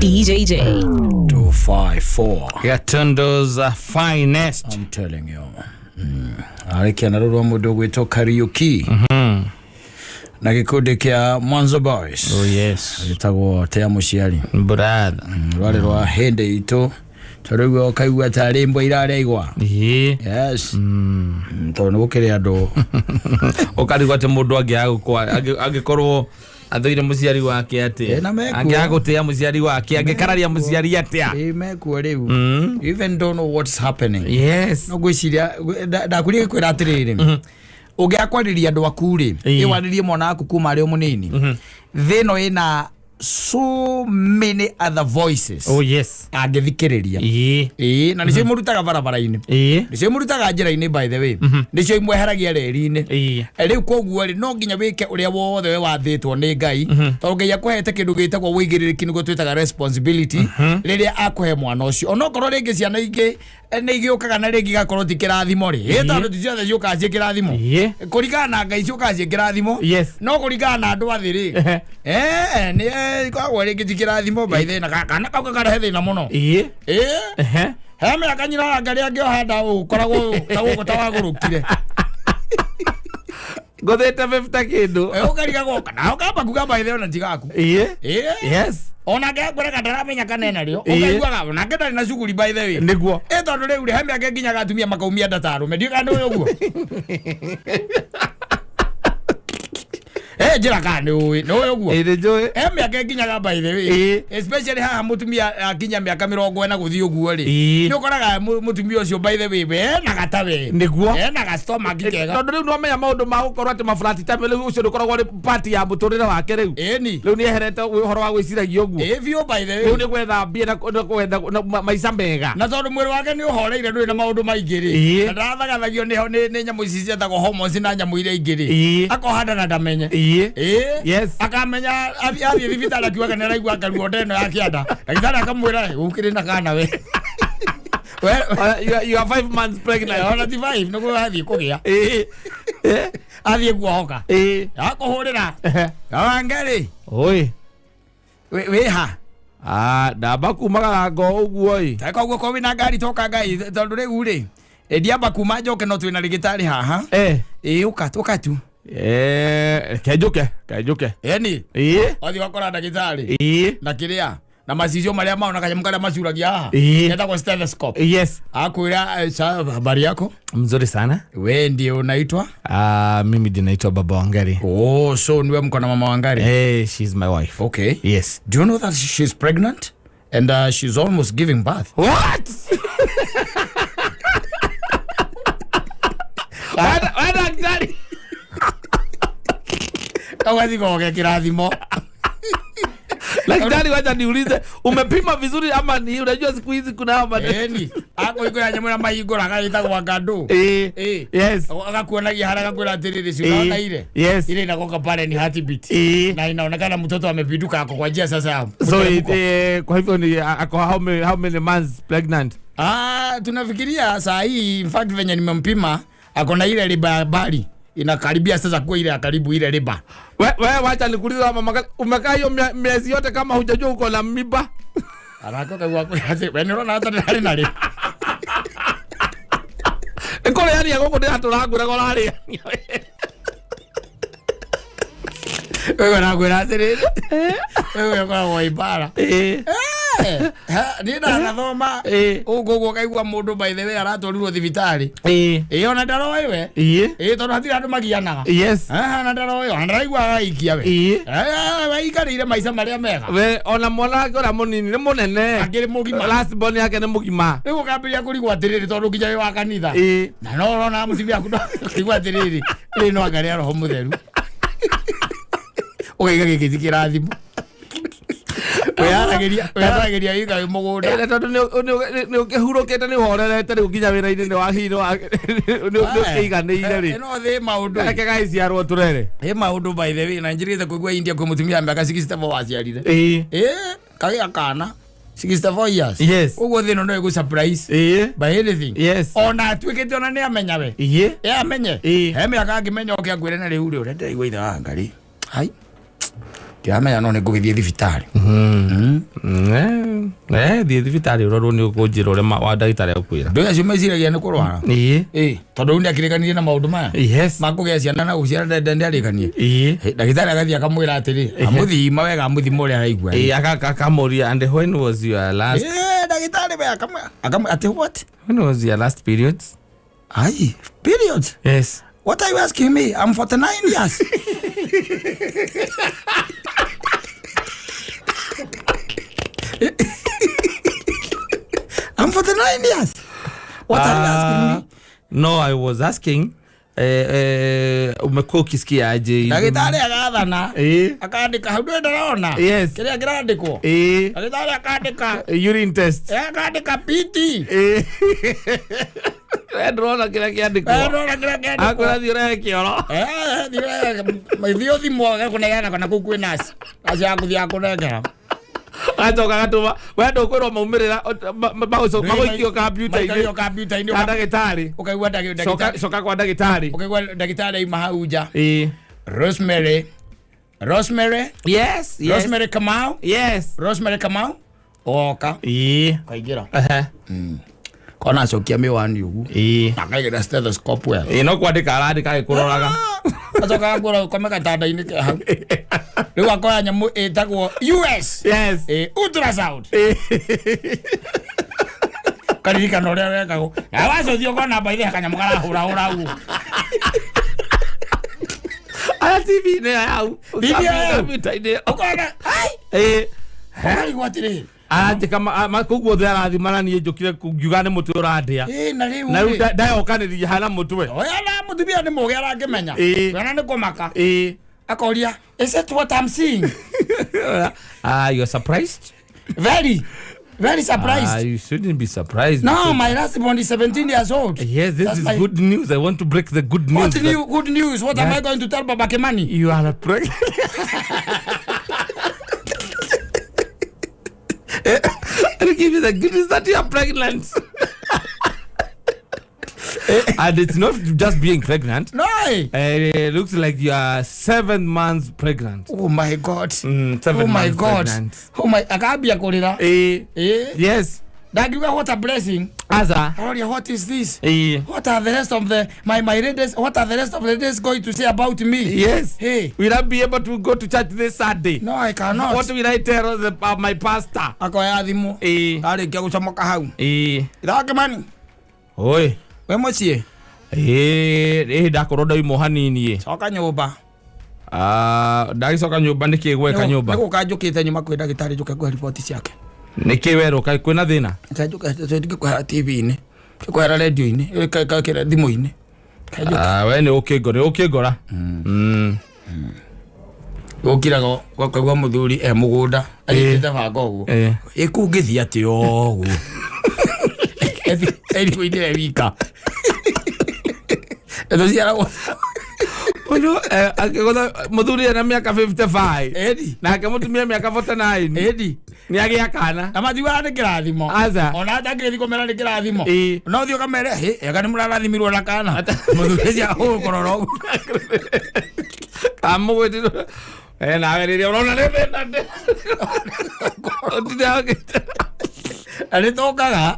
DJJ. 254. Gatundo's finest. I'm telling you. Arä na rå rwa må ndå gwä two Kariuki na gä kundi kä a Mwanzo Boys. Oh yes. Gä tagwo tea må ciari. Brother. Rwarä rwa hä ndä itå tondå rä u ũkaigua tarä mbwa irareigwa. Yeah. Yes. Tondå nä gå kä rä andå. Ukarigwo atä må ndå angäkorwo athåire må ciari wake atä Ĩ, na mekuo. angäaga gå tä a må ciari wake angäkararia må ciari atä a. Mekuo rä u. You even don't know what's happening. Yes. No ngwĩciria ndakwĩrire kwĩra atĩrĩrĩ, ũngĩakwarĩria andũ aku rĩ, Ĩĩ. ĩwarĩrie mwana waku kuma arĩ o mũnini, thĩ ĩno ĩna so many other voices Oh yes. angĩthikĩrĩria. Ĩĩ. Ĩĩ, na nĩcio imũrutaga barabara-inĩ, Ĩĩ. nĩcio imũrutaga njĩra-inĩ, by the way, nĩcio imweheragia reri-inĩ. Ĩĩ. Rĩu koguo rĩ, no nginya wĩke ũrĩa wothe we wathĩtwo nĩ Ngai, tondũ Ngai akũhete kĩndũ gĩtagwo wĩigĩrĩrĩki, nĩguo twĩtaga responsibility, rĩrĩa akũhe mwana ũcio, onokorwo rĩngĩ ciana ingĩ nĩ igĩũkaga na rĩngĩ igakorwo ti kĩrathimo rĩ. Ĩ, tondũ ti ciothe ciũkaga ciĩ kĩrathimo. Kũringana na Ngai ciũkaga ciĩ kĩrathimo. No kũringana na andũ athĩ rĩ, nĩ ikoragwo rĩngĩ ti kĩrathimo, by the way, na kana kau gakarehe thĩna mũno. Ĩ, he mĩaka nyina wa Ngai angĩoha nda ũkoragwo ta gũkũ ta wagũrũkire. Ngũthĩte 50 kĩndũ. Ũkarigagwo kana ũkamba kuga, by the way, ona ti gaku. Ĩĩ. Ĩ. Onake akwĩraga ndaramenya kana ena rĩo. Ũkaiguaga onake ndarĩ na cuguri, by the way. Nĩguo. Ĩ, tondũ rĩu rĩ, he mĩaka ĩnginyaga atumia makaumia nda ta arũme, ndiũĩ kana nĩ ũĩ ũguo. Njĩra kana nĩ ũĩ, nĩ ũĩ ũguo? Ĩĩ, nĩ njũĩ. He mĩaka ĩnginyaga, by the way, especially haha mũtumia akinya mĩaka 40 gũthiĩ ũguo rĩ, nĩ ũkoraga mũtumia ũcio, by the way, we ena gata we. Ena ga stomach kega. Tondũ rĩu nĩwamenya maũndũ ma gũkorwo atĩ maburati ta rĩu ũcio ndũkoragwo ũrĩ part ya mũtũrĩre wake rĩu. Ĩni. Rĩu nĩ eherete ũhoro wa gwĩciragia ũguo. Ĩ biũ, by the Rĩu way. nĩ gwetha mbia na gwetha na maica mega. Na tondũ mwĩrĩ wake nĩ ũhoreire, ndũrĩ na maũndũ maingĩ rĩ, na ndarathagathagio nĩ nyamũ ici ciĩtagwo hormones na nyamũ iria ingĩ rĩ, akohanda na ndamenye. Ĩ. Akamenya athiĩ thibitarĩ akiugaga nĩ araigua karuo nda ĩno ya kĩanda, ndagĩtarĩ akamwĩra, "Ũkĩrĩ na kana we." You are 5 months pregnant. Ona ti five, nĩguo athiĩ kũgĩa. Athiĩ kuohoka, akũhũrĩra, "Wangari." Oi. Wĩ ha? Ah, ndamba kuma gagango ũguo ĩ. Ta koguo ko wĩna ngari toka Ngai, tondũ rĩu rĩ, ndiamba kuma njoke, no twĩna rĩgĩtarĩ haha. Ĩ, ũka tũka tu. Kenjũke kenjũke. Ĩni. Wathiĩ wakora ndagĩtarĩ na kĩrĩa na macicio marĩa mao na kanyamũ karĩa macuragia haha getagwo stethoscope. Akwĩra, "Habari yako?" Mzuri sana. "We ndiye unaitwa?" Ah, mimi ndiye naitwa Baba Wangari. "Oh, so niwe mko na mama Wangari?" Eh, she's my wife. "Okay." Yes. "Do you know that she's pregnant and she's almost giving birth?" What? Wewe daktari. Kawezi goge kĩrathimo. Daktari, wacha niulize, umepima vizuri ama ni unajua siku hizi kuna hao Ĩni, akũhingũra nyamũ ĩrĩa mahingũraga ĩtagwo ngandũ. Agakuonagia harĩa, agakwĩra atĩrĩrĩ, "Si unaona ile ile inagonga pale ni heartbeat na inaonekana mtoto amepinduka, ako kwa njia sasa ya So it, mteremko." kwa hivyo ni ako how many months pregnant? Ah, tunafikiria saa hii, in fact venye nimempima, ako na ile riba ya bali inakaribia sasa kuwa ile ya karibu ile riba. We wacha nikuulize, mama, umekaa hiyo miezi yote kama hujajua uko na mimba? Anako kaigua kwĩra atĩ we nĩ ũrona hata ndĩrarĩ narĩ. Nĩkũrĩania gũkũ ndĩratũrangũraga ũrarĩania. Wewe nakwĩra atĩrĩrĩ, wewe ũkoragwo wĩ mbara. Niĩ ndanathoma ũguo ũguo ũkaigua mũndũ, by the way, aratwarirwo thibitarĩ. Ĩ, ona ndaroĩ we. Ĩ, tondũ hatirĩ andũ magianaga. Ona ndaroĩ, ona ndaraigua agaikia we. We ikarĩire maica marĩa mega. We ona mwana wake ũrĩa mũnini nĩ mũnene. Akĩrĩ mũgima. Last born yake nĩ mũgima. Rĩu ũkambĩrĩria kũrigwo atĩrĩrĩ, tondũ nginya wĩ wa kanitha na no ũrona mũtumia waku, ũkaigua atĩrĩrĩ, rĩrĩ no anga rĩa roho mũtheru, ũkaiga gĩkĩ ti kĩrathimo. Wĩharagĩria wĩka wĩ mũgũnda. Na tondũ nĩ ũkĩhurũkĩte, nĩ ũhorerete rĩu, nginya wĩra-inĩ nĩ wahihi nĩ ũkĩiganĩire rĩ. Ĩno thĩ maũndũ. Reke gagĩciarwo tũrere. Ĩ, maũndũ, by the way, na njirĩte kũigua India kwĩ mũtumia wa mĩaka 64 waciarire. Ĩ, kagĩa kana 64 years. Ũguo thĩ ĩno no ĩgũ surprise by anything. Ona atuĩkĩte ona nĩ amenya we. Ĩ, amenye. He mĩaka angĩmenya oke angwĩre, "Na rĩu rĩ, ũrĩa ndĩraigua ithe wa Ngai, hai, ndiramenya no nĩ ngũgĩthiĩ thibitarĩ." We thiĩ thibitarĩ ũrorwo nĩ ũkũnjĩra ũrĩa wa ndagĩtarĩ agũkwĩra. Andũ acio meciragia nĩ kũrwara. Ĩĩ. Ĩ, tondũ rĩu nĩakĩrĩkanirie na maũndũ maya Yes. makũgĩa ciana na gũciara ndĩarĩkanie. Ĩĩ. Ndagĩtarĩ agathiĩ akamwĩra atĩrĩ, amũthima wega, amũthima ũrĩa araigua. Ĩĩ, akamũria, and when was your last Ĩ, ndagĩtarĩ we akamwĩra atĩ what? When was your last periods? Ai, period? Yes. What are you asking me? I'm 49 years. I'm 49 years. What are you asking me? No, I was asking, umekuwa ukisikia aje? Ndagĩtarĩ agathana. Ĩĩ. Akandĩka hau ndũĩ ndĩrona. Yes. Kĩrĩa kĩrandĩkwo. Ĩĩ. Ndagĩtarĩ akandĩka. Urine test. Akandĩka PT. Ĩĩ. We ndũrona kĩrĩa kĩandĩkwo. Ndĩrona kĩrĩa kĩandĩkwo. Akwĩra thiĩ ũrehe kĩoro. Thiĩ ũthimwo gakũneana kana kũu kwĩ nurse. Nurse ya gũthiĩ akũnengera. Agacoka agatũma we ndũkwĩrwo maumĩrĩra magũikio kambiuta-inĩ. Maikagio kambiuta-inĩ. Ka ndagĩtarĩ. Ũkaigua Coka ndagĩtarĩ. coka kwa ndagĩtarĩ. Ũkaigua ndagĩtarĩ aima hau nja. Ĩĩ. Rosemary. Rosemary. Yes, yes. Rosemary Kamau. Yes. Rosemary Kamau. Oka. Ĩĩ. Kaingĩra. Ehe. Kona acokia mĩwani ũguo. Ĩĩ. Na akaigĩra stethoscope wega. Ĩĩ, no kwandĩka arandĩka agĩkũroraga. Acoka akũra ũkome gatanda-inĩ ke hau. Rĩu akoya nyamũ ĩtagwo US. Yes. Ĩ, ultrasound. Ĩĩ. Karirikana ũrĩa wekagwo. Na wacũthia ũkona mbaithe kanyamũ karahũrahũra ũguo. Aya TV-inĩ ĩyo yau. TV ĩyo yau. Kambiuta-inĩ ĩyo. Ũkona, ai, Ĩĩ. ũkarigwo atĩrĩrĩ. Aranjĩka kũu guothe arathima na niĩ njũkire ngiuga nĩ mũtwe ũrandĩa. Ĩ, na rĩu Na rĩu rĩ. ndayokanĩria hana mũtwe. Oya na mũtumia nĩ mũgĩ arangĩmenya. Ĩ. Wena nĩ kũmaka. Ĩĩ. Akoria, is it what I'm seeing? Ah, you're surprised? Very, very surprised. Ah, you shouldn't be surprised. No, because- my last born is 17 years old. Yes, this That's is my- good news. I want to break the good news. What that new good news? What am That- I going to tell Baba Kimani? You are pregnant. I'll give you the good news that you are pregnant. And it's not just being pregnant. No. It looks like you are 7 months pregnant. Oh my God. 7 Oh my months God. pregnant. Oh my, akambia kũrĩra. Eh, Eh. yes. Ndakiuga what a blessing. Aza. Aroria what is this? Eh, What are the rest of the my my ladies, what are the rest of the ladies going to say about me? yes. Hey. Will I be able to go to church this Sunday? No, I cannot. What will I tell my pastor? Akoya thimũ. Eh, Arĩkia gũcomoka hau. eh. Itha Kimani, Oi. we mũciĩ, Ĩĩ, ĩĩ ndakorwo ndaimwo hanini ĩ. coka nyũmba. Ah, ndagĩcoka nyũmba nĩkĩ gweka nyũmba? Nĩ gũka njũkĩte nyuma kwĩ ndagĩtarĩ njũke ngũhe riboti ciake. Nĩkĩ werwo kaĩ kwĩna thĩna? Njuke ngĩkũhera TV-inĩ, ngĩkũhera radio-inĩ, kĩrĩa thimũ-inĩ. Kanjũke. Ah, we nĩ ũkĩngora, nĩ ũkĩngora. Gũkiraga ũkaigua mũthuri e mũgũnda anyitĩte banga ũguo. Eh. Ĩ kũu ngĩthiĩ atĩ ũguo. Eriguinĩ e wika. Tũciaragwo. Ũyũ akĩgũtha mũthuri ena mĩaka 55. Ĩni. Nake mũtumia mĩaka 49. Ĩni. Nĩ agĩa kana. Na matiugaga nĩ kĩrathimo. Aca. Ona ndangĩgĩthiĩ kũmera nĩ kĩrathimo. Ĩĩ. No ũthiĩ ũkamere, hĩ, ega nĩ mũrarathimirwo na kana. Mũthuri ũcio ũgũkũrora ũguo. Kamũgwĩtire. Eh, nawe rĩrĩa ũrona nĩ thĩna ndĩ. Ũtinde ũgĩte. Na nĩ tũkaga.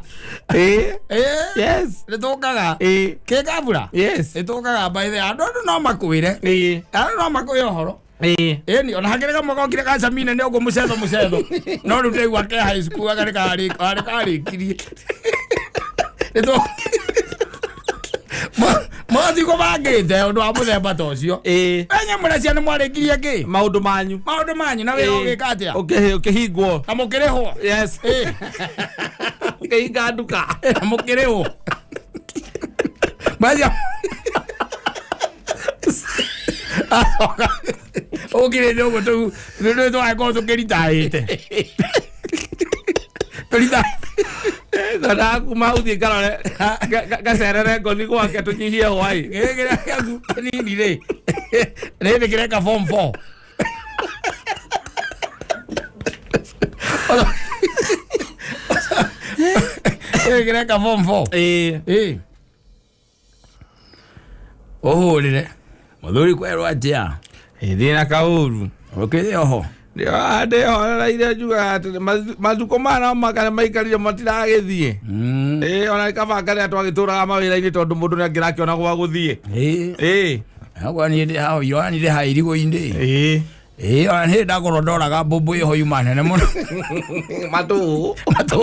Ĩĩ. Ĩĩ. Yes. Nĩ tũkaga. Ĩĩ. Kĩngabura. Yes. Nĩ tũkaga by the way. Andũ no makwĩre. Ĩĩ. Andũ no makwĩre ũhoro. Ĩĩ. Ĩni ona hakĩrĩ kamwe gokire gacamine nĩ ũguo mũcetho mũcetho. No rĩu ndĩraigua ke high school aka nĩ karĩ karĩkirie. Nĩ tũ Mothiĩ kũbangĩte ũndũ wa mũthemba ta ũcio. Ĩĩ. Enye mũracia nĩ mwarĩkirie kĩ? Maũndũ manyu. Maũndũ manyu na wĩra ũgĩka atĩa? Ũkĩhingwo. Na mũkĩrĩhwo? Yes. Ĩĩ. Ũkĩhinga nduka. Na mũkĩrĩhwo? Macia acoka ũkirĩte ũguo tũu nĩ twagĩkorwo tũkĩritaĩte. Tũrita Ngona kuma hau thiĩ ngarore ngacerere ngoni gwake tũnyihie hwai. Gĩkĩ kĩrĩa gĩaku kĩnini rĩ rĩrĩ kĩreka form 4. Gĩkĩ kĩreka form 4. Ĩĩ. Ĩĩ. Ũhũrĩre mũthuri kwerwo atĩa? Ĩĩ, ndĩ na kaũru. Ũkĩrĩ oho? Ndĩhorereire njugaga atĩ matukũ maya no makare maikarire matiragĩthiĩ. Ĩĩ, ona kaba karĩa twagĩtũraga mawĩra-inĩ tondũ mũndũ nĩ angĩrakĩona gwa gũthiĩ. Ĩĩ. Ĩĩ. Agwa niĩ ndĩ hau ira niĩ ndĩ haha irigũ-inĩ. Ĩĩ. Ĩĩ, ona niĩ ndakorwo ndoraga mbũmbũ ĩho yuma nene mũno. Matũ. Matũ.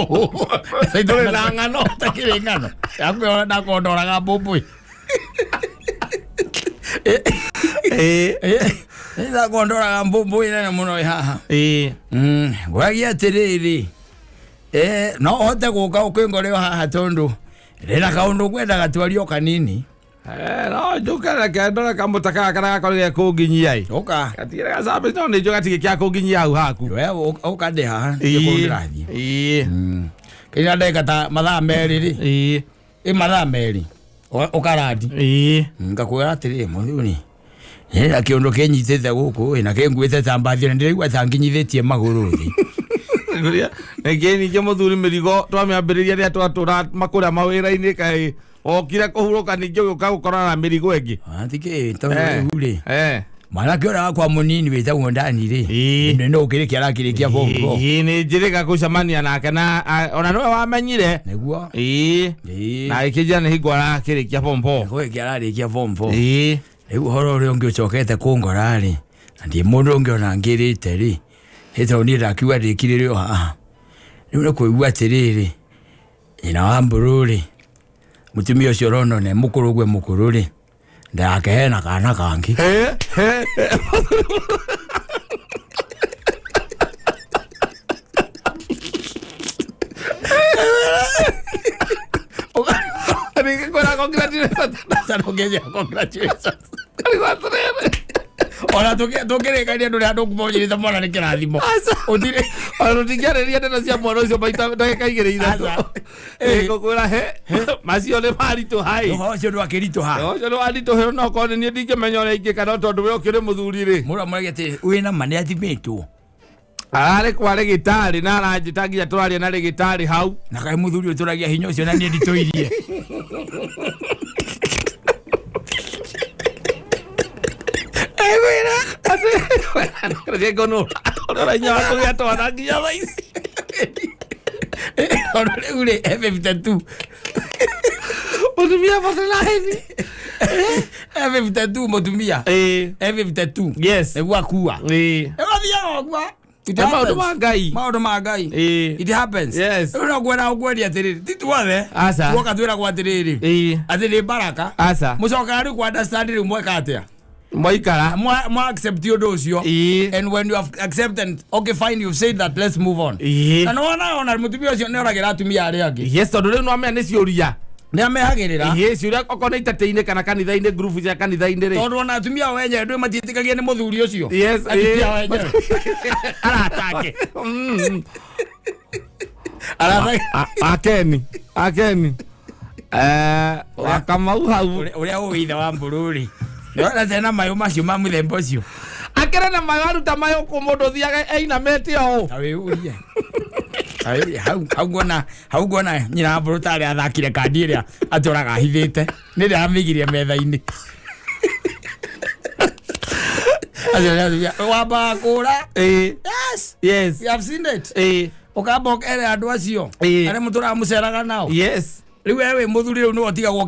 Ndũrĩ na ng'ano. Takĩrĩ ng'ano. Yakwĩona ndakorwo ndoraga mbũmbũ. Ĩĩ. Ĩĩ, ndakorwo ndoraga mbũmbũ nene mũno ĩ haha. Ĩĩ. Ngwagia atĩrĩrĩ, no ũhote gũka ũkĩngore o haha tondũ ndĩna kaũndũ ngwendaga twarie o kanini. Eh, no njũke reke ndore kamũta kaya karĩa gakorwo ge kũnginyia ĩ. Ũka. Gatigĩre gacabe no nĩ njũĩ gatirĩ kĩa kũnginyia hau haku. We ũka ndĩ haha nĩ kũndũ ndĩrathiĩ. Ĩĩ. Kĩnya ndagĩka ta mathaa merĩ rĩ. Ĩĩ. Ĩ mathaa merĩ. Ũkarandi. Ĩĩ. Ngakwĩra atĩrĩrĩ mũthuri, na kĩũndũ kĩnyitĩte gũkũ ĩ na kĩnguĩte ta mbathi na ndĩraigua ta nginyithĩtie magũrũ thĩ. Ningĩ ningĩ mũthuri mĩrigo twamĩambĩrĩria rĩrĩa twatũra makũrĩa mawĩra-inĩ kaĩ okire kũhurũka ningĩ ũgĩũka gũkorana na mĩrigo ĩngĩ. Atikĩ tondũ rĩu rĩ Eh. mwanake ũrĩa wakwa mũnini wĩtagwo Ndani rĩ Ĩĩ. nĩ no ũkĩrĩkia arakĩrĩkia form four. Ĩĩ nĩ njĩrĩga gũcemania nake na ona nĩwe wamenyire. Nĩguo. Ĩĩ. Ĩĩ. Na agĩkĩnjĩra nĩ hingo arakĩrĩkia form four. Kũrĩkia ararĩkia form four. Ĩĩ. Rĩu ũhoro ũrĩa ũngĩ ũcokete kũngora rĩ na ndirĩ mũndũ ũngĩ ona ngĩrĩte rĩ nĩ tondũ niĩ ndakiuga ndĩkirĩre o haha. Rĩu nĩ kũigua atĩrĩrĩ nyina wa mbũrũ rĩ mũtumia ũcio ũrona nĩ mũkũrũ ũguo mũkũrũ rĩ ndake hena kana kangĩ. He he. Ningĩkwĩra congratulations. Congratulations. Congratulations. Ona tũkĩrĩkania ndũrĩ handũ kuma ũnjĩrĩte mwana nĩ kĩrathimo. Aca. Ũtirĩ. Ona tũtingĩarĩria ndeto cia mwana ũcio maita ndagĩka igĩrĩ ithatũ. Aca. Ĩ ngũkwĩra he macio nĩ maritũ hai. Ũhoro ũcio ndwakĩritũha. Ũcio nĩ waritũhĩrwo no korwo nĩ niĩ ndingĩmenya ũrĩa ingĩka no tondũ we ũkĩrĩ mũthuri rĩ. Mũndũ amũragia atĩrĩ wĩna ma nĩ athimĩtwo. Ararĩ kwa rĩgĩtarĩ na aranjĩta nginya tũraria na rĩgĩtarĩ hau. Na kaĩ mũthuri ũtũragia hinya ũcio na niĩ nditũirie. Rĩngĩ ũrĩa hinya wa kũgĩa twana nginya thaa ici. Ona rĩu rĩ F52. Mũtumia 49. F52 mũtumia. Ĩĩ. F52. Yes. Nĩguo akua. Ĩĩ. Ĩgathiaga ũguo. It Nĩ maũndũ happens. ma Ngai. Maũndũ ma Ngai. Ĩĩ. It happens. Yes. Rĩu no ngwenda gũkweria atĩrĩrĩ ti tuothe. Aca. Tuoka twĩragwo atĩrĩrĩ. Ĩĩ. Atĩ nĩ baraka. Aca. Mũcokaga rĩu kũ understand rĩu mweka atĩa? Mwaikara. Mwa accept ũndũ ũcio. Ĩĩ. And when you have accepted, okay fine, you've said that, let's move on. Ĩĩ. Na nĩwona ona mũtumia ũcio nĩoragĩra atumia arĩa angĩ. Yes tondũ rĩu nĩwamenya nĩ ciũria. Nĩ amehagĩrĩra. Ĩĩ ciũria okorwo nĩ itatĩ-inĩ kana kanitha-inĩ ngurubu cia kanitha-inĩ rĩ. Tondũ ona atumia ao enyewe ndũĩ matiĩtĩkagia nĩ mũthuri ũcio. Yes, Atumia ĩĩ. ao enyewe. Arata ake. Arata ake. Akeni. Akeni. Wakamau hau. Ũrĩa ũĩ ithe wa mbũrũ rĩ. Nĩwona tena mayũ macio ma mũthemba ũcio. Akĩrĩ na mayũ aruta mayũ kũ mũndũ ũthiaga einamĩte ũũ. Ta wĩyũrie. Ta wĩyũrie. Hau hau nguona hau nguona nyina wa mbũrũ tarĩ athakire kandi ĩrĩa atũraga ahithĩte. Nĩ ĩrĩa amĩigirie metha-inĩ. Acio nĩ atumia. Wambaga kũra. Ĩĩ. Yes. Yes. You have seen it. Ĩĩ. Ũkamba ũkere andũ acio. Ĩĩ. Arĩa mũtũraga mũceraga nao. Yes. Rĩu we wĩ mũthuri rĩu nĩwe ũtigagwo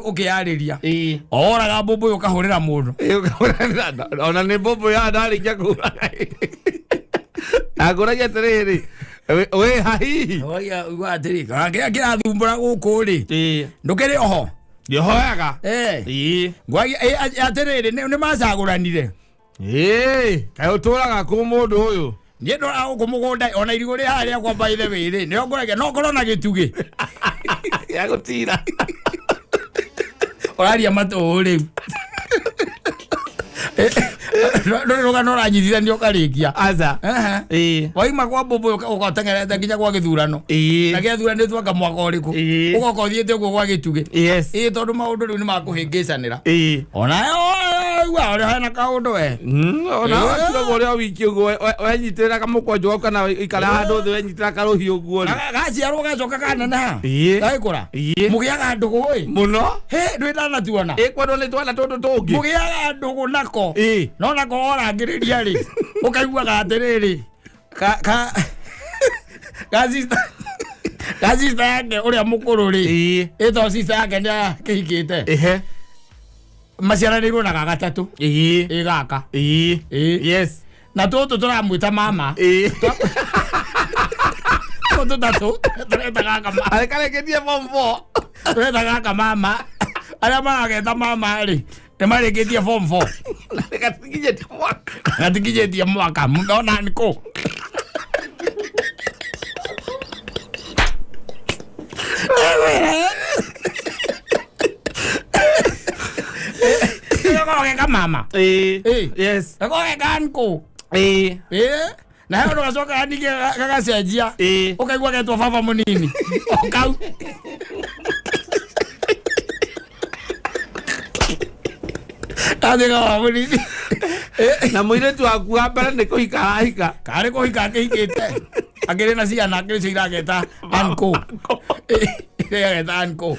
ũkĩyarĩria. Ĩĩ. Oraga mbũmbũ ũyũ ũkahũrĩra mũndũ. Ona nĩ mbũmbũ ya ndarĩkia kũraga. Akũragia atĩrĩrĩ wĩ hahihi. Oya uga atĩrĩ kana kĩrĩa kĩrathumbũra gũkũ rĩ. Ĩĩ. Ndũkĩrĩ oho. Ndĩhoyaga. Eh. Ĩĩ. Ngwagia atĩrĩrĩ nĩ macagũranire. Ĩĩ. Kaĩ ũtũraga kũ mũndũ ũyũ? Niĩ ndoraga gũkũ mũgũnda ona irigũ rĩ harĩa kwa by the way rĩ nĩo ngũragia no ngorwo na gĩtugĩ. Ya gũtira. Ũraria matũũ rĩu. Ndũrĩ rũgano ũranyitithania ũkarĩkia. Aca. Ehe. Ĩĩ. Waima kwa mbũmbũ ũgatengerete nginya gwa gĩthurano. Ĩĩ. Na gĩathuranĩtwo anga mwaka ũrĩkũ. Ĩĩ. Ũgoka ũthiĩte ũguo gwa gĩtugĩ. Yes. Ĩĩ tondũ maũndũ rĩu nĩ makũhĩngĩcanĩra. Ĩĩ. Ona Ũkaigua ũrĩa hena kaũndũ we. Ona Eh. watiragwo ũrĩa wiki ũguo wenyitĩrĩra kamũkwanjũ gaku kana ikara handũ thĩ wenyitĩra karũhiũ ũguo rĩ. Gaciarwo gacoka kaneneha. Ĩĩ. Gagĩkũra. Ĩĩ. Mũgĩaga ndũgũ ĩ. Mũno. Hĩ, ndũĩ ndanatuona. Ĩkwendwo nĩ twana tũtũ tũngĩ. Mũgĩaga ndũgũ nako. Ĩĩ. No nako worangĩrĩria rĩ, ũkaiguaga atĩrĩrĩ, ka ka ka sister ka sister yake ũrĩa mũkũrũ rĩ, Ĩĩ. ĩto sister yake nĩ akĩhikĩte. Ehe. Maciaranĩirwo na gagatatũ. Ĩĩ. Ĩ gaka. Ĩĩ. Ĩĩ. Yes. Na tũtũ tũramwĩta mama. Ĩĩ. Tũtũ tatũ tũreta gaka mama. Arĩ karĩkĩtie form 4. Tũreta gaka mama. Arĩa marageta mama rĩ, nĩ marĩkĩtie form 4. Gatikinyĩtie mwaka. Gatikinyĩtie mwaka. Ona nĩ kũ? Gakorwo geka mama. Ĩĩ. Ĩĩ. Yes. Gakorwo geka nkũ. Ĩĩ. Ĩĩ. Na he ũndũ gacokaga ningĩ gagacenjia. Ĩĩ. Ũkaigua getwo baba mũnini. O kau. Gathiĩ baba mũnini. Na mũirĩtu waku wa mbere nĩ kũhika arahika. Karĩ kũhika akĩhikĩte. Akĩrĩ na ciana akĩrĩ cio irageta uncle. Irageta uncle.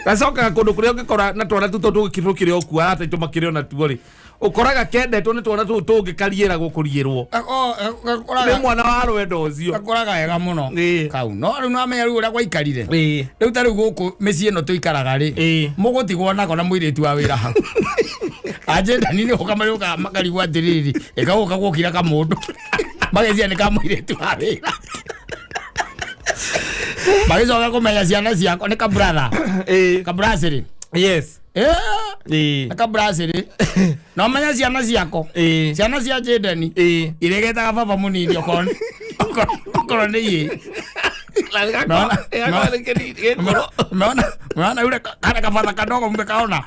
Gacokaga kũndũ kũrĩa ũngĩkora na twana tũtũ tũgĩkĩrĩ o kuo arata aitũ makĩrĩ ona tuo rĩ, ũkoraga kendetwo nĩ twana tũu tũngĩ kariĩragwo kũriĩrwo nĩ mwana wa rwendo ũcio. Gakũraga wega mũno. Ĩĩ. Kau. No rĩu nĩwamenya rĩu ũrĩa gwaikarire. Ĩĩ. Rĩu ta rĩu gũkũ mĩciĩ ĩno tũikaraga rĩ. Ĩĩ. Mũgũtigwo nako na mũirĩtu wa wĩra hau. Anjendani nĩ gũka marĩũkaga makarigwo atĩrĩrĩ, ĩkagũka gwokira kamũndũ. Mageciria nĩ ka mũirĩtu wa wĩra. Magĩcoka kũmenya ciana ciakwa nĩ kabratha. Ĩĩ. Kabracĩrĩ. Yes. Ĩĩ. Ĩĩ. Nĩ kabracĩrĩ. Na ũmenye ciana ciako. Ĩĩ. Ciana cia Jendeni. Ĩĩ. Irĩgetaga baba mũnini okorwo okorwo nĩ ĩ. Umeona umeona yule kale kafatha kadogo mmekaona.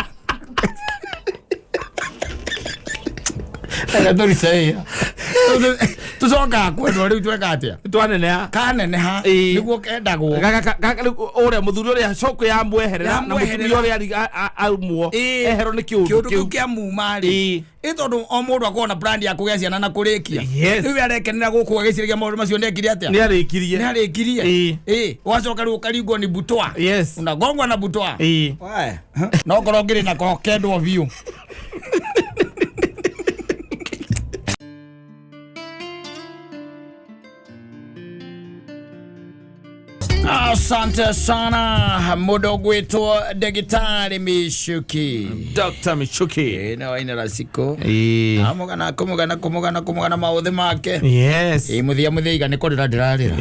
Reke tucokaga kwendwo rĩu tweka atĩa? Twaneneha. Kaneneha Ĩĩ. nĩguo kendagwo. Ũrĩa mũthuri ũrĩa coko yamweherera na Yamweherera. mũtumia ũrĩa aumwo Ĩĩ. eherwo nĩ kĩũndũ kĩũndũ kĩu kĩu. kĩa muma rĩ. Ĩĩ. Ĩ tondũ o mũndũ akoragwo na brand ya kũgĩa ciana na kũrĩkia. Yes. Rĩu arekenera gũkũ agĩciragia maũndũ macio nĩ ekire atĩa? Nĩ arĩkirie. Nĩ arĩkirie. Ĩĩ. Ĩĩ. Ũgacoka rĩu ũkaringwo nĩ butwa. Yes. Unagongwa na butwa. Ĩĩ. Wae. No korwo ngĩrĩ nako kendwo biũ. Asante sana mũndũ ũgwĩtwo ndagĩtarĩ Michuki. Dr. Michuki. Ĩ no wainĩra cikũ. Ĩĩ. Amũgana kũmũgana kũmũgana kũmũgana maũthĩ make. Yes. Ĩ mũthia mũthia nĩ kũrĩra ndĩrarĩra.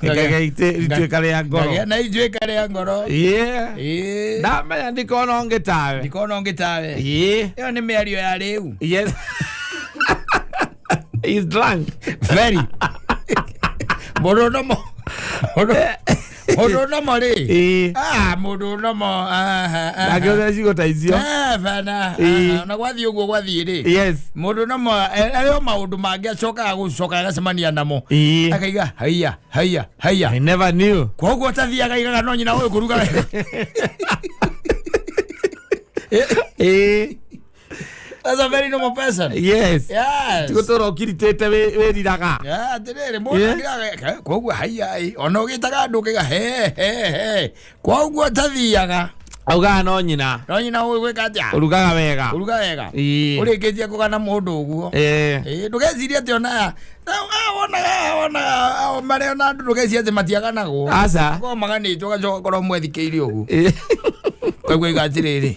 Ĩkagaite ituĩka rĩa ngoro. Ngagĩa na ituĩka rĩa ngoro. Ĩĩ. Ĩ. Ndamenya ndikona ũngĩ tawe. Ndikona ũngĩ tawe. Ĩĩ. Ĩyo nĩ mĩario ya rĩu. Yes. He's drunk. Very. Mũndũ nomo. Mũndũ nomo rĩ. Ĩĩ. Ah, mũndũ nomo. Ndangĩhũthĩra ciugo ta icio. Bana. Ĩĩ. Na gwathiĩ ũguo gwathiĩ rĩ. Yes. Mũndũ nomo arĩ o maũndũ mangĩ acokaga gũcoka agacemania namo. Ĩĩ. Akaiga haiya haiya haiya. I never knew. Koguo tathiaga igaga no nyina ũyũ kũruga wega. Ĩĩ. That's a very normal person. Yes. Yes. Tigũtũra ũkiritĩte wĩriraga. Yeah, atĩrĩrĩ mũndũ Yeah. akiraga koguo haiya ĩ ona ũgĩtaga andũ ũkaiga he he he koguo tathiaga Augaga no nyina. no nyina ũyũ gwĩka atĩa Ũrugaga wega. kũruga wega Ĩĩ. ũrĩkĩtie kũgana mũndũ ũguo Ĩĩ. Ĩĩ, ndũgecirie atĩ ona wonaga wonaga marĩa ona andũ ndũgecirie atĩ matiaganagwo Aca. korwo maganĩtwo gacoka korwo mwethikĩire ũguo Ĩĩ. koguo iga atĩrĩrĩ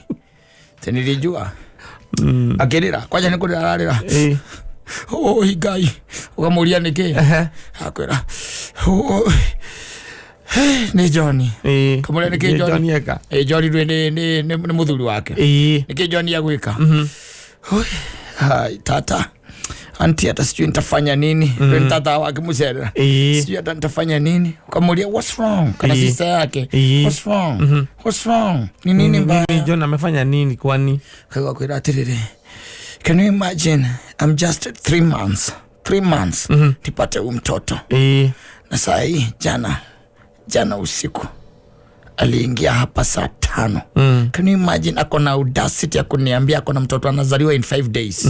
atĩ nilijua akĩrĩra kwanja nĩ kũrĩra ararĩra Ĩĩ. oi Ngai ũkamũria nĩkĩ Ehe. akwĩra "Oi, nĩ John." Ĩĩ. Kamũria nĩkĩ John? John eka. Ĩ John rĩ nĩ mũthuri wake. Ĩĩ. Nĩkĩ John agwĩka? Oi, hai tata anti hata sijui nitafanya nini. Mm. Tata wake mucerera. Ĩĩ. Sijui hata nitafanya nini. Ukamuulia what's wrong? Kana Ĩĩ. sister yake. Ĩĩ. What's wrong? What's wrong? Ni nini mbaya? Nini John amefanya nini kwani? Kaigua kwĩra atĩrĩrĩ, can you imagine I'm just 3 months. 3 months nipate huyu mtoto. Ĩĩ. Na saa hii jana usiku Aliingia hapa saa 5. Can you imagine, ako na audacity ya kuniambia ako na mtoto anazaliwa in 5 days.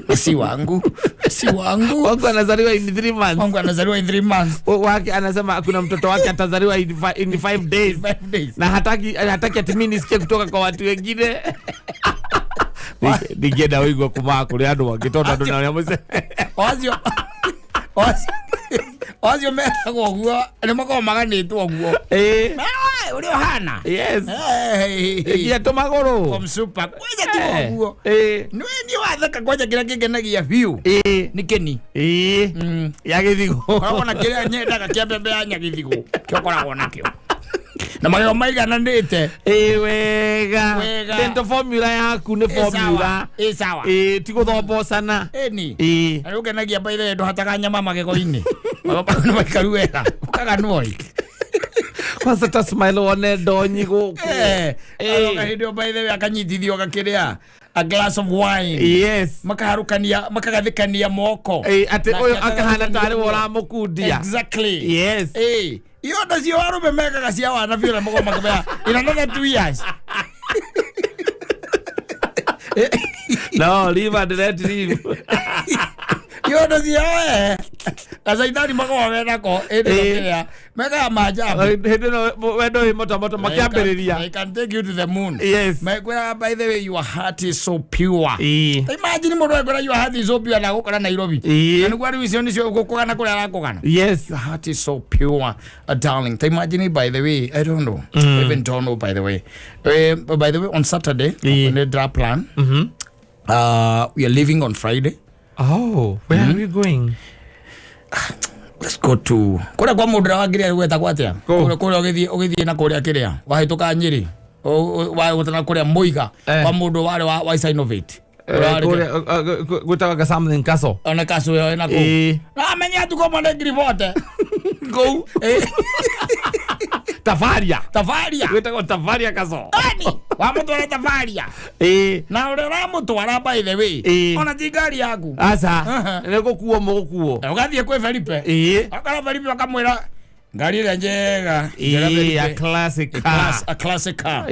Na si wangu, si wangu. Wangu anazaliwa in 3 months. Wangu anazaliwa in 3 months. Wake anasema kuna mtoto wake atazaliwa in 5 days. 5 days. Na hataki ati mimi nisikie kutoka kwa watu wengine. Ningĩenda wĩigua kuma kũrĩ andũ angĩ tondũ andũ na arĩa Oacio meragwo ũguo nĩ makoragwo maganĩtwo ũguo. Ũrĩa ũhana. Nginya tũmagũrũ. Komsupa kwanja ti ũguo. Nĩ niĩ watheka kwanja kĩrĩa kĩngenagia biũ nĩ kĩni. Ya gĩthigo. Koragwo na kĩrĩa nyendaga kĩa mbembe ya nyagĩthigũ, kĩo koragwo nakĩo na magego maigananĩte. Ĩ wega. Wega. Dental formula yaku nĩ formula. Ĩ sawa. Ĩ ti gũthombocana. Ĩni. Na rĩu ngenagia by the way ndũhataga nyama magego-inĩ, magego maku nĩ maikaru wega ũkaganwo ĩ. Kwanza ta smile wone ndonyi gũkũ. Aroka hĩndĩ ĩyo by the way akanyitithio gakĩrĩa a glass of wine. Makaharũkania, makagathĩkania moko. Ĩ atĩ Nake ũyũ akahana akagathĩkania tarĩ we ũguo. ũramũkundia. Ionda cio arũme mekaga cia wana biũ na makoragwo makĩmenya in another 2 years. No, live and let live. Ionda cio gacaitani makoragwo menako ĩndĩ kĩrĩa mekaga maajabu. Hĩndĩ ĩno wendo wĩ moto moto makĩambĩrĩria. I can take you to the moon. Mekwĩraga, by the way, your heart is so pure. Imagine mũndũ ekwĩra your heart is so pure na gũkora Nairobi. Na nĩguo rĩu icio nĩcio gũkũgana kũrĩa arakũgana. Your heart is so pure, darling. Imagine, by the way, I don't know. I even don't know, by the way. By the way, on Saturday, on the plan, we are leaving on Friday. Oh, where are we going? Let's go to kũrĩa kwa mũndũ ũrĩa wangĩrĩa gwetagwo atĩa? Kũ? Kũrĩa ũgĩthiĩ na kũrĩa kĩrĩa wahĩtũka Nyĩrĩ, wagũtana kũrĩa Mũiga kwa mũndũ warĩ wa Isa Innovate. Ũrĩa warĩ Gwĩtagwo something castle. Ona kacu ĩyo ĩna kũu. Amenye tukå mone ngiri bote. Kũu Tafaria. Tafaria. Gwĩtagwo Tafaria castle. Ani wamũtwara Tafaria. Na ũrĩa ũramũtwara, by the way, ona ti ngari yaku. Aca. Nĩ gũkuo mũgũkuo. Ũgathiĩ kwĩ Felipe. Akara Felipe akamwĩra ngari ĩrĩa njega njega. A Felipe. Classic A car. A classic car.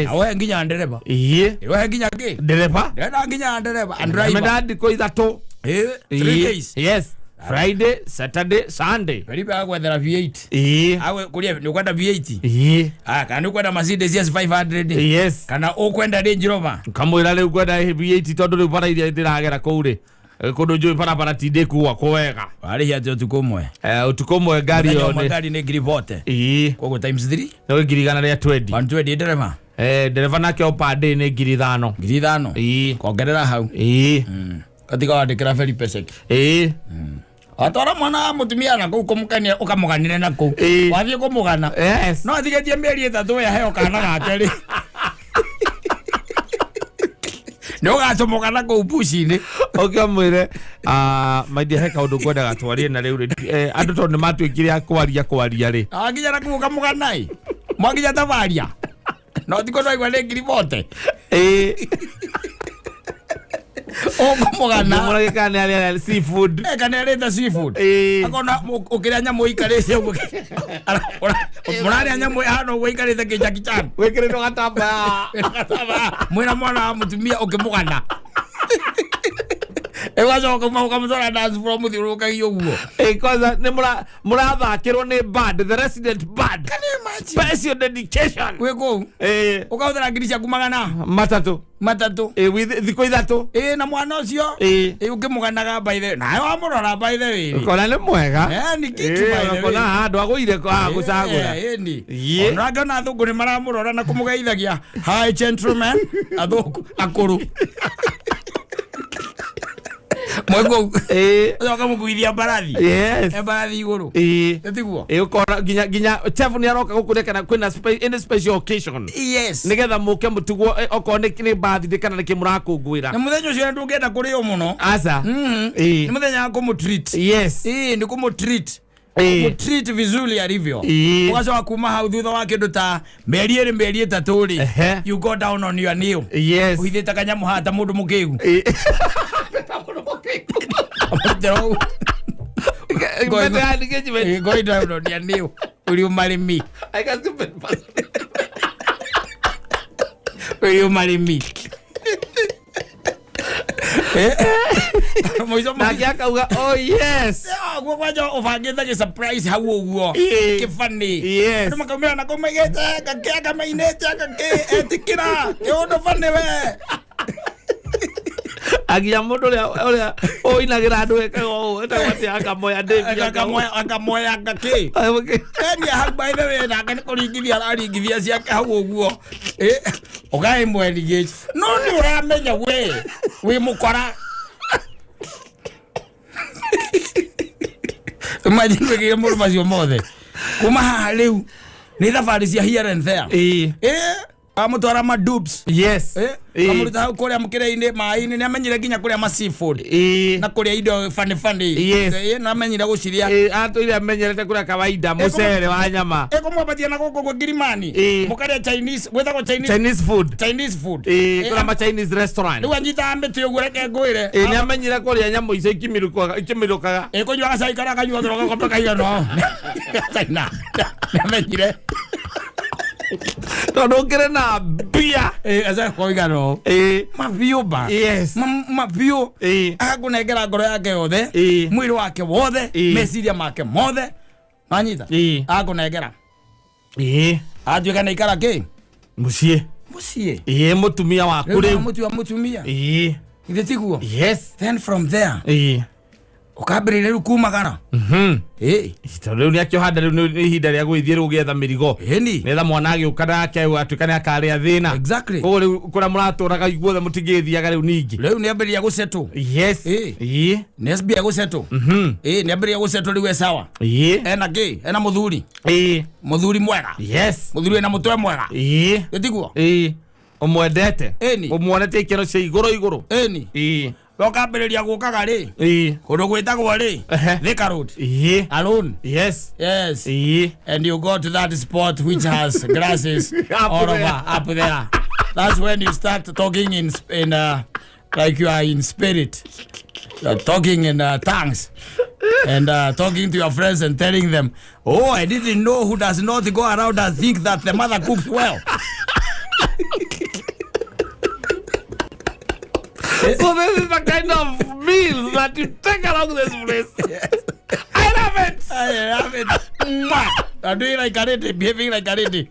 Awe nginya ndereba. Iwe nginya kĩ? Ndereba. Ndĩrenda nginya ndereba and driver. Menda ndikũ 3. 3 days. Yes, Friday, Saturday, Sunday. Felipe agwethera V8. Awe kuria nĩ ũkwenda V8. Ah, kana nĩ ũkwenda Mercedes S 500. Kana ũkwenda Range Rover. Kamwĩra rĩu ngwenda V8 tondũ rĩu bara iria ndĩragera kũu rĩ, kũndũ njũĩ barabara ti ndĩkuo wega. Warĩhia atĩ ũtukũ ũmwe? Ũtukũ ũmwe ngari Mũthenya ĩyo ũmwe nĩ ngari nĩ ngiri bote. Koguo times 3. Nĩ 120,000. 120 ndereba. Ndereba nake o per day nĩ 5,000. 5,000. Kongerera hau. Gatiga wandĩkĩra Felipe ceki. Watwara mwana wa mũtumia na kũu kũmũkenia ũkamũganĩre na kũu. Wathiĩ kũmũgana. No atigĩtie mĩeri 3 we aheo kana gake rĩ. Nĩ ũgacomokana kũu buci-inĩ. Ũkĩmwĩre maindia he kaũndũ ngwendaga twarie na rĩu rĩ, andũ tondũ nĩ matuĩkire a kwaria rĩ. Akinya na kũu ũkamũgana ĩ. Mwakinya tabaria. No tiko no igua nĩ ngiri bote. Ũkũmũgana. Mũrage kana nĩ arĩa seafood. Kana arĩte seafood. Akona ũkĩrĩa nyamũ ikarĩte ũguo. Mũrarĩa nyamũ ĩhana ũguo ikarĩte kĩ Chan. Wĩkĩrĩtwo gatambaya. Mwĩna mwana wa mũtumia ũkĩmũgana. Ĩgacoka uma ũkamũtwara dance floor mũthiũrũrũkagia ũguo. Kwanza nĩ mũrathakĩrwo nĩ band, the resident band. Can you imagine? Special dedication. Wĩ kũu. Ũkahũthĩra ngiri ciaku magana matatũ. matatũ. With thikũ 3. Ĩ na mwana ũcio. Ĩ ũkĩmũganaga by the way. Nawe wamũrora by the way. Ũkona nĩ mwega. Ni kitu by the way. Ũkona handũ agũire gũcagũra. Ĩni. Ona angĩona athũngũ nĩ maramũrora na kũmũgeithagia. Hi gentlemen. Athũngũ akũrũ. Mwĩ kũu. Ũcoka mũkuithia mbarathi. Mbarathi igũrũ. Tiguo? Ũkona nginya chef nĩ aroka gũkũrĩa kana kwĩna any special occasion. Nĩgetha mũke mũtigwo, okorwo nĩ birthday kana nĩkĩ mũrakũngũĩra. Na mũthenya ũcio ndũngĩenda kũrĩo mũno. Aca. Nĩ mũthenya wa kũmũ-treat. Ĩ nĩ kũmũ-treat. Kũmũ-treat vizuri alivyo. Ũgacoka kuma hau thutha wa kĩndũ ta mĩeri 2 mĩeri 3 rĩ. You go down on your knee. Ũhithĩte kanyamũ haha ta mũndũ mũkĩgu. Mũtero ũguo. Mbete ya engagement. Go down on your knee. Will you marry me? Like a stupid person. Will you marry me? Mũico Nake akauga, "Oh yes." Guo kwanja ũbangĩte gĩ surprise hau ũguo. Ĩĩ. Kĩbani. Yes. Andũ makaumĩra na kũu maigĩte gakĩ akamainĩte agakĩ etĩkĩra kĩũndũ bani we. Aginya mũndũ ũrĩa ũrĩa ũinagĩra andũ ekaga ũũ, etagwo atĩa, akamoya David, Akamoya akamoya gakĩ. Enia hau by the way nake nĩ kũringithia araringithia ciake hau ũguo. Ũkaĩ mweri gĩci. No nĩ ũramenya we wĩ mũkora. Imagine wĩkĩre mũndũ macio mothe. Kuma haha rĩu nĩ thabarĩ cia here and there. Ĩĩ. Amũtwara madubs. Yes. Ĩĩ. Amũruta hau kũrĩa mũkĩra-inĩ maĩ-inĩ nĩ amenyire nginya kũrĩa ma seafood. Ĩĩ. Na kũrĩa indo funny funny. Yes. Nĩ amenyire gũciria. Ĩĩ, atũire amenyerete kũrĩa kawaida mũcere wa nyama. Ĩkũmwambatia na gũkũ gwa Kilimani. Ĩĩ. Mũkarĩa Chinese, gwĩtagwo Chinese, Chinese food. Chinese food. Ĩĩ, kũrĩa ma Chinese restaurant. Rĩu anyitaga mĩtĩ ũguo reke ngwĩre. Ĩĩ, nĩ amenyire kũrĩa nyamũ icio ikĩmirũkaga. Ĩkũnyua gacai karĩa akanyuagĩrwo gakombe kaigana ũũ. China. Nĩ amenyire. Tondũ ũkĩrĩ na mbia. Gacai kaigana ũũ. Ĩĩ. Mabiũ ba. Yes. Mabiũ. Ĩĩ. Agakũnengera ngoro yake yothe. Ĩĩ. Mwĩrĩ wake wothe. Ĩĩ. Meciria make mothe. Wanyita? Ĩĩ. Agakũnengera. Ĩĩ. Atuĩka nĩ aikara kĩ? Mũciĩ. Mũciĩ. Ĩĩ, mũtumia waku Rĩu rĩu. mũtua mũtumia. Ĩĩ. Githĩ tiguo? Yes. Then from there Ĩĩ. ũkambĩrĩria rĩu kumagara. Mhm. Ĩĩ. Tondũ rĩu nĩakĩohanda rĩu nĩ ihinda rĩa gũgĩthiĩ rĩu gũgĩetha mĩrigo. Ĩni. Nĩgetha mwana agĩũka nake atuĩka nĩ akarĩa thĩna. Exactly. Koguo rĩu kũrĩa mũratũraga iguothe mũtingĩthiaga rĩu ningĩ. Rĩu nĩambĩrĩria gũsettle. Yes. Ĩĩ. Ĩĩ. Nĩambĩrĩria gũsettle. Mhm. Ĩĩ, nĩambĩrĩria gũsettle rĩu e sawa. Ĩĩ. Ena kĩ? Ena mũthuri. Ĩĩ. Mũthuri mwega. Yes. Mũthuri wĩna mũtwe mwega. Ĩĩ. Gĩtiguo? Ĩĩ. Ũmwendete. Ĩni. Ũmuonete ikĩro cia igũrũ igũrũ. Ĩni. Ĩĩ. We ũkambĩrĩria gũkaga rĩ? Ĩĩ. Kũndũ gwĩtagwo rĩ? Ehe. Thika Road. Ĩĩ. Alone. Yes. Yes. Ĩĩ. And you go to that spot which has grasses Up all there. over up there. That's when you start talking in like you are in spirit. You are talking in tongues and talking to your friends and telling them, "Oh, I didn't know who does not go around and think that the mother cooks well." So this is the kind of meals that you take along this place. Yes. I love it. I love it. Mwah. I'm doing like a lady, behaving like a lady.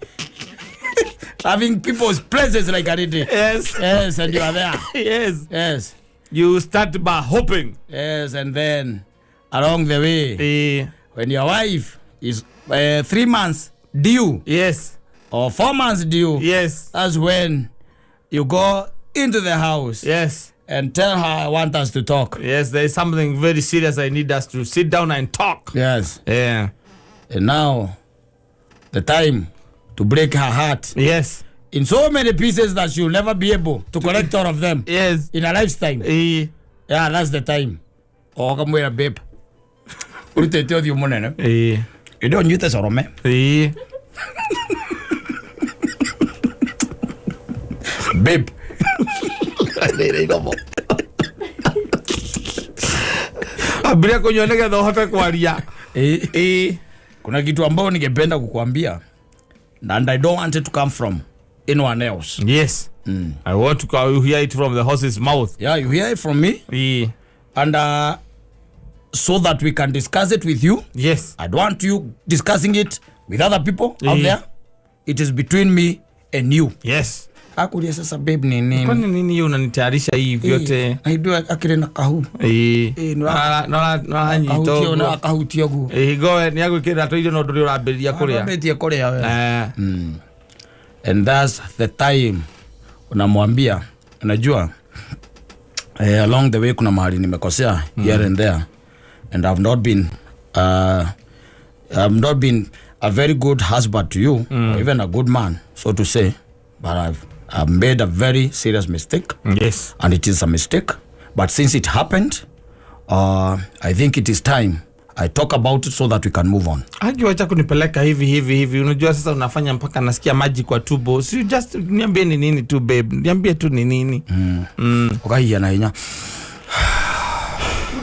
Having people's places like a lady. Yes. Yes, and you are there. Yes. Yes. You start by hoping. Yes, and then along the way, when your wife is 3 months due. Yes. Or 4 months due. Yes. That's when you go into the house. Yes. And tell her I want us to talk. Yes, there is something very serious I need us to sit down and talk. Yes. Yeah. And now, the time to break her heart. Yes. In so many pieces that she'll never be able to collect all of them. Yes. In a lifetime. Yeah, that's the time. Oh, come here, babe. Urutete ũthiũ mũnene. Ĩndĩ ũnyuĩte corome. Babe. Abiria kũnyua nĩgetha ũhote kwaria. Kuna kitu ambao ningependa kukuambia and I don't want it to come from anyone else. Yes. I want to hear it from the horse's mouth. Yeah, you hear it from me. Yeah. And so that we can discuss it with you. Yes. I don't want you discussing it with other people out there. It is between me and you. Yes. Akulia sasa babe ni nini? Kwani nini hiyo unanitayarisha hii vyote? Naidua akire na kahu. Na nyito. Na kahutia guo. Goe ni agwikira to irio no nduri urambiriria kuria. Ambĩtie kuria we. And that's the time unamwambia, unajua along the way kuna mahali nimekosea here and there and I've not been a very good husband to you or even a good man, so to say, but I've made a very serious mistake. Yes. And it is a mistake, but since it happened, I think it is time I talk about it so that we can move on. Acha kunipeleka hivi hivi hivi. Unajua sasa unafanya mpaka nasikia maji kwa tumbo. So you just niambie ni nini tu babe. Niambie tu ni nini. Ukahia na hinya.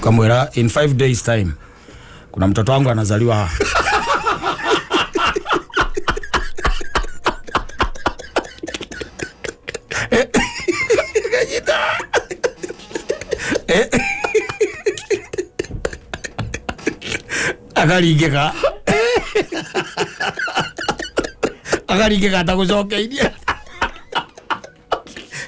Kamwera in 5 days time kuna mtoto wangu anazaliwa. Akaringĩka akaringĩka atagũcokeirie.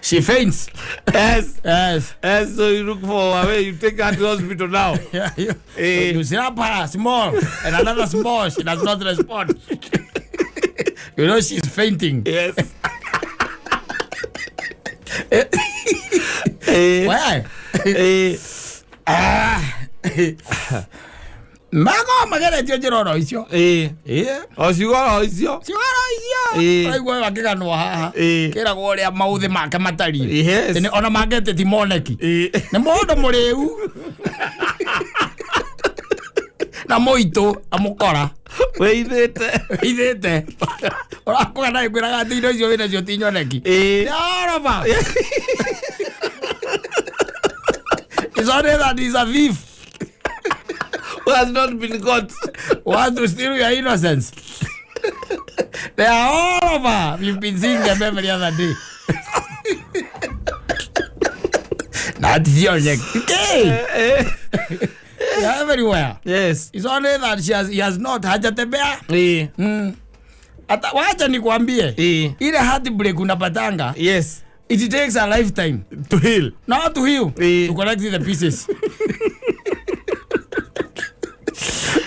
She faints. Yes. Yes. Yes, so you look for a way, you take her to hospital now. Yeah, you, Eh. you slap her small and another small, she does not respond. You know she's fainting. Yes. Eh, Why? eh, Ah. Mago mageretio njĩra oro icio. eh. Ĩĩ. O ciugo oro icio. Ciugo icio. Ĩĩ. Ũraigua akĩganwo haha. Ĩĩ. Kĩragwo ũrĩa maũthĩ make matariĩ. Yes. Nĩ- Ona mangĩte ti moneki. Eh. Nĩ mũndũ mũrĩu. Na mũitũ amũkora. Wĩithĩte. Ithĩte. Ũrakũga na ĩkwĩraga atĩ indo icio wĩnacio ti nyoneki. Eh. All over. It's only that he's a thief. Who has not been caught. Want to steal your innocence. They are all over. We've been seeing them every other day. Not here, okay. Eh. They are everywhere. Yes. It's only that she has, he has not hajatembea. Eh. Ata, wacha nikwambie. Eh. Ile heartbreak unapatanga, Yes. it takes a lifetime. To heal. Not to heal, Eh. to collect the pieces.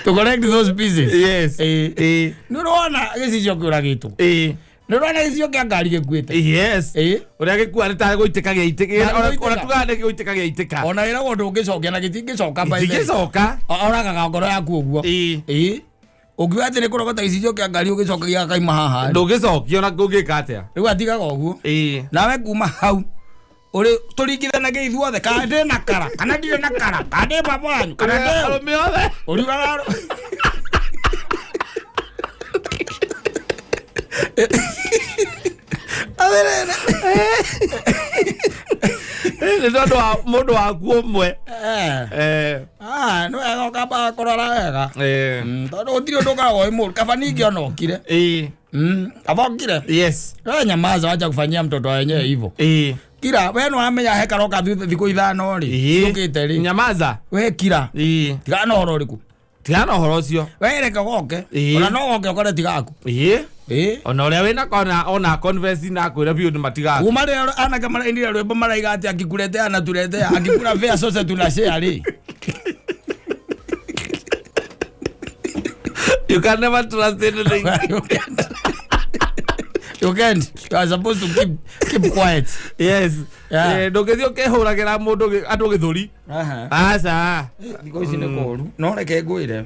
To collect those pieces. Yes. Eh. Eh. Nĩ ũrona gĩcicio kĩũragĩtwo. Eh. Nĩ ũrona gĩcicio kĩa ngari gĩkuĩte. Yes. Ĩĩ. Ũrĩa gĩkua nĩ tarĩ gũitĩka gĩaitĩka. Tarĩ gũitĩka. Ona tugaga nĩ gũitĩka gĩaitĩka. Ona ĩragwo ndũngĩcokia na gĩtingĩcoka by the way. Gĩtingĩcoka. Oragaga ngoro yaku ũguo. Ĩĩ. Ĩĩ. Ũngiuga atĩ nĩ kũrogota gĩcicio kĩa ngari ũgĩcokagia gakaima haha. Ndũngĩcokia ona ũngĩka atĩa. Rĩu atigaga ũguo. Ĩĩ. Nawe kuma hau ũrĩ tũringithanagia ithuothe kana ndĩ na kara kana ndirĩ na kara kana ndĩ baba wanyu kana ndĩ ũ. Arũme othe. Ũriugaga Nĩ tondũ wa mũndũ waku ũmwe. Eh. Eh. Ah, nĩ wega ũkamba kũrora wega. Eh. Tondũ gũtirĩ ũndũ ũkoragwo wĩ mũru kaba ningĩ ona ũkire. Ĩĩ. Kaba ũkire. Yes. We nyamaza, wacha kufanyia mtoto wenyewe hivyo. Ĩĩ. Kira, we nĩwamenya he karoka thikũ ithano rĩ. Ĩĩ. Ciũkĩte rĩ. Nyamaza. We kira. Ĩĩ. Tigana na ũhoro ũrĩkũ. Tigana na ũhoro ũcio. We reke goke. Ĩĩ. Ona no goke ũkore tigaku. Ĩĩ. Ĩĩ. Ona ũrĩa wĩna kona ona confess na kwĩra biũ nĩ matigaku. Kuma rĩrĩa anake marainire rwĩmbo maraiga atĩ akikuletea anatuletea akikula fare sote tunashare rĩ. You can never trust anything. You can't. You can't. You are supposed to keep quiet. Yes. Yeah. Eh, ndũngĩthiĩ ũkĩhũragĩra mũndũ andũ gĩthũri. Aha. Aca. Thikũ ici nĩ kũũru. No reke ngwĩre.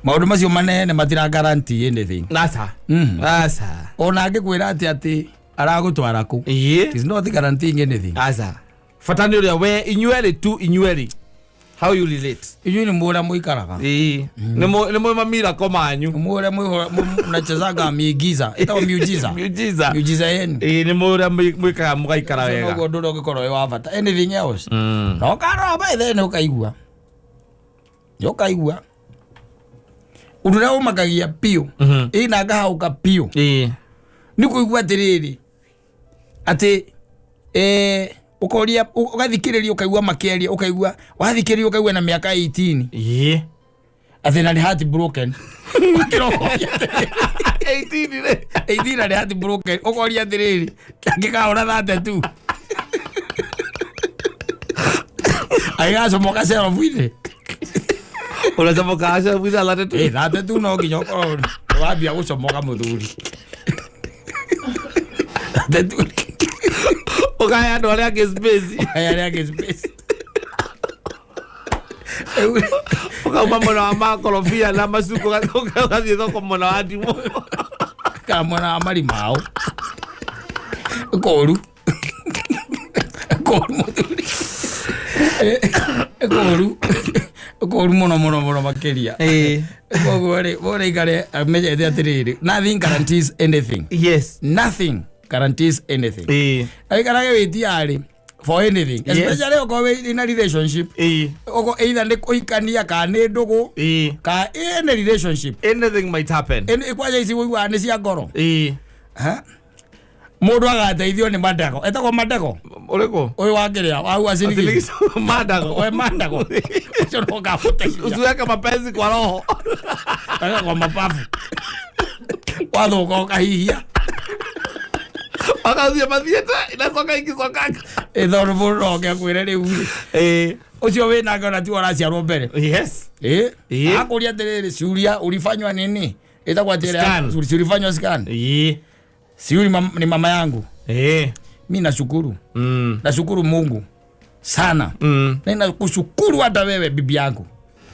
Maũndũ macio manene matira guarantee anything. Aca. Mhm. Aca. Ona angĩkwĩra atĩ atĩ aragũtwara kũ. Ĩĩ. It is not guaranteeing anything. Aca. Bata nĩ ũrĩa we inyuerĩ tu inyuerĩ. How you relate. Inyuĩ nĩ mũĩ ũrĩa mũikaraga. Ĩĩ. Nĩ mũĩ mamirako manyu. Mũĩ ũrĩa mnachezaga miigiza. Ĩtagwo miujiza. Miujiza. Miujiza yenu. Ĩĩ nĩ mũĩ ũrĩa mwĩkaga mũgaikara Ũcio wega. noguo ũndũ ũrĩa ũngĩkorwo wĩ wa bata. Anything else. Mm. Na ũkarora by then ũkaigua. Nĩ ũkaigua. Ũndũ ũrĩa ũmakagia biũ. Mhm. Ĩ na ngahaũka biũ. Ĩĩ. Nĩ kũigua atĩrĩrĩ atĩ ũkoria ũgathikĩrĩria ũkaigua makĩaria ũkaigua wathikĩrĩria ũkaigua na mĩaka 18 Ĩĩ. atĩ na nĩ heart broken. Ũkĩra ũkoria atĩrĩrĩ, 18 rĩ. 18 na nĩ heart broken ũkoria atĩrĩrĩ angĩkahũra 32 agĩgacomoka cerobu-inĩ. Ũracomoka cerobu-inĩ 32. Ĩ 32 no nginya ũkorwo wambia gũcomoka mũthuri. 32 Ũkahe andũ arĩa angĩ space. Aya arĩa angĩ space. Ũkauma mwena wa makorobia na macuku ũgathiĩ thoko mwena wa ndimũ. Kana mwena wa marimao. Kũũru. Kũũru mũthuri. Kũũru. Kũũru mũno mũno mũno makĩria. Ĩĩ. Koguo rĩ, mũndũ aikare amenyete atĩrĩrĩ, nothing guarantees anything. Yes. Nothing guarantees anything. Ĩĩ. Aikarage wĩ tiarĩ for anything. Yes. Especially okorwo wĩ in a relationship. Ĩĩ. Okorwo either nĩ kũhikania kana nĩ ndũgũ Ĩĩ. ka any relationship. Anything might happen. Ĩni kwanja ici ũiguaga nĩ cia ngoro. Ĩĩ. Ha? Mũndũ agateithio nĩ Mandago. Etagwo Mandago. Ũrĩkũ? Ũyũ wa kĩrĩa wa Uasin. Mandago. We Mandago. Ũcio no ũkamũteithia. Usiweke mapenzi kwa roho. Weka kwa mapafu. Wathũka ũkahihia. Wakauthiĩ mathiĩte inacoka ikicokaga. Ĩ tondũ mũndũ no oke akwĩre rĩu rĩ. Ĩĩ. Ũcio wĩ nake ona tiwe ũraciarwo mbere. Yes. Ĩ. Ĩ. Akũria atĩrĩrĩ ciũria ulifanywa nini? Ĩtagwo atĩrĩ Scan. si ulifanywa scan. Ĩĩ. Si huyu ni mama yangu. Ĩĩ. Mi nashukuru. Nashukuru Mungu sana. Na nakushukuru hata wewe bibi yangu.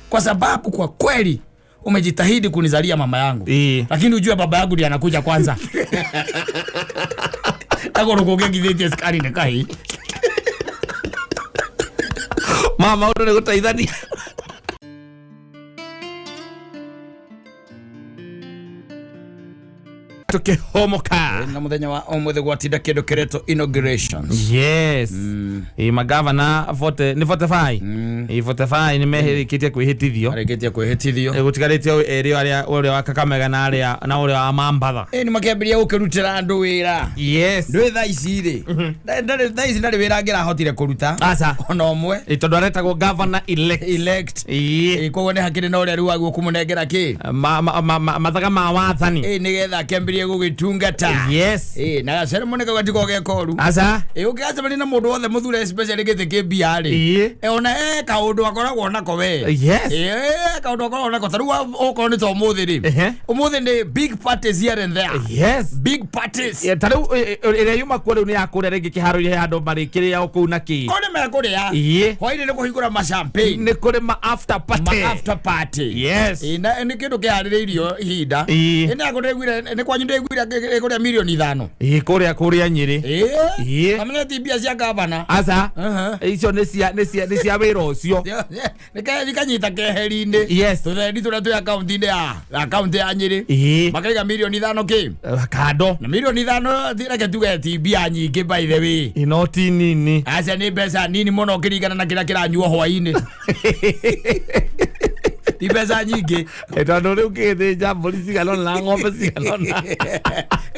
Kwa sababu kwa kweli umejitahidi kunizalia mama yangu. Ĩĩ. Lakini ujue baba yangu ndiye anakuja kwanza. Agoro kũngĩngithĩtie scan nĩ kahĩ. Mama ũndũ nĩ gũteithania. Tukihomoka. Na muthenya wa ũmũthĩ gwatinda kĩndũ kĩretwo inaugurations. Yes. Ĩ magavana 40 nĩ 45. Ĩ 45 nĩ mehĩrĩkĩtie kwĩhĩtithio. Arĩkĩtie kwĩhĩtithio. Gũtigarĩte erĩ arĩa ũrĩa wa Kakamega na arĩa na ũrĩa wa Mambatha. Ĩ nĩ makĩambĩrĩria gũkĩrutĩra andũ wĩra. Yes. Ndwĩ thaa ici rĩ. Ndarĩ thaa ici ndarĩ wĩra angĩrahotire kũruta. Aca. Ona ũmwe. Ĩ tondũ aretagwo governor elect. Elect. Ĩ. Ĩ koguo nĩ hakĩrĩ na ũrĩa rĩu wagwo kũmũnengera kĩ. Mathaga ma wathani. Ĩ nĩgetha akĩambĩrĩrie gũgĩtungata. Yes. Ĩ na gaceremony kau gatiko ge koru. Aca. Ĩ ũngĩgacemania na mũndũ wothe mũthure especially gĩtĩ kĩ mbia rĩ. Ĩ. Ĩ ona he kaũndũ akoragwo nako we. Yes. Ĩ kaũndũ akoragwo nako ta rĩu okorwo nĩ ta ũmũthĩ rĩ. Ehe. Ũmũthĩ nĩ big parties here and there. Yes. Big parties. Ta rĩu ĩrĩa yuma kuo rĩu nĩ ya kũrĩa rĩngĩ kĩharo-inĩ he handũ marĩkĩrĩa o kũu na kĩ. Ko nĩ mekũrĩa. Ĩ. Hwainĩ nĩ kũhingũra ma champagne. Nĩ kũrĩ ma after party. Ma after party. Yes. Ĩ na nĩ kĩndũ kĩharĩrĩirio ihinda. Ĩ. Ĩ na ndĩraiguire nĩ kwanyu ndĩraiguire ĩkũrĩa milioni 5. Ĩ kũrĩa Nyĩrĩ. Ĩ. Ĩ. Kamenya ti mbia cia gavana. Aca. Aha. Icio nĩ cia nĩ cia nĩ cia wĩra ũcio. Nĩ kanyita keheri-inĩ. Yes. Tũthendi tũrĩa twĩ akaunti-inĩ ya akaunti ya Nyĩrĩ. Ĩ. Makaiga milioni 5 kĩ. Kando. Na milioni 5 reke tuge ti mbia nyingĩ by the way. Ino ti nini. Aca nĩ mbeca nini mũno ũkĩringana na kĩrĩa kĩranyuo hwainĩ. Ti mbeca nyingĩ. Tondũ rĩu kĩgĩthĩnja mbũri cigana ũna na ng'ombe cigana ũna.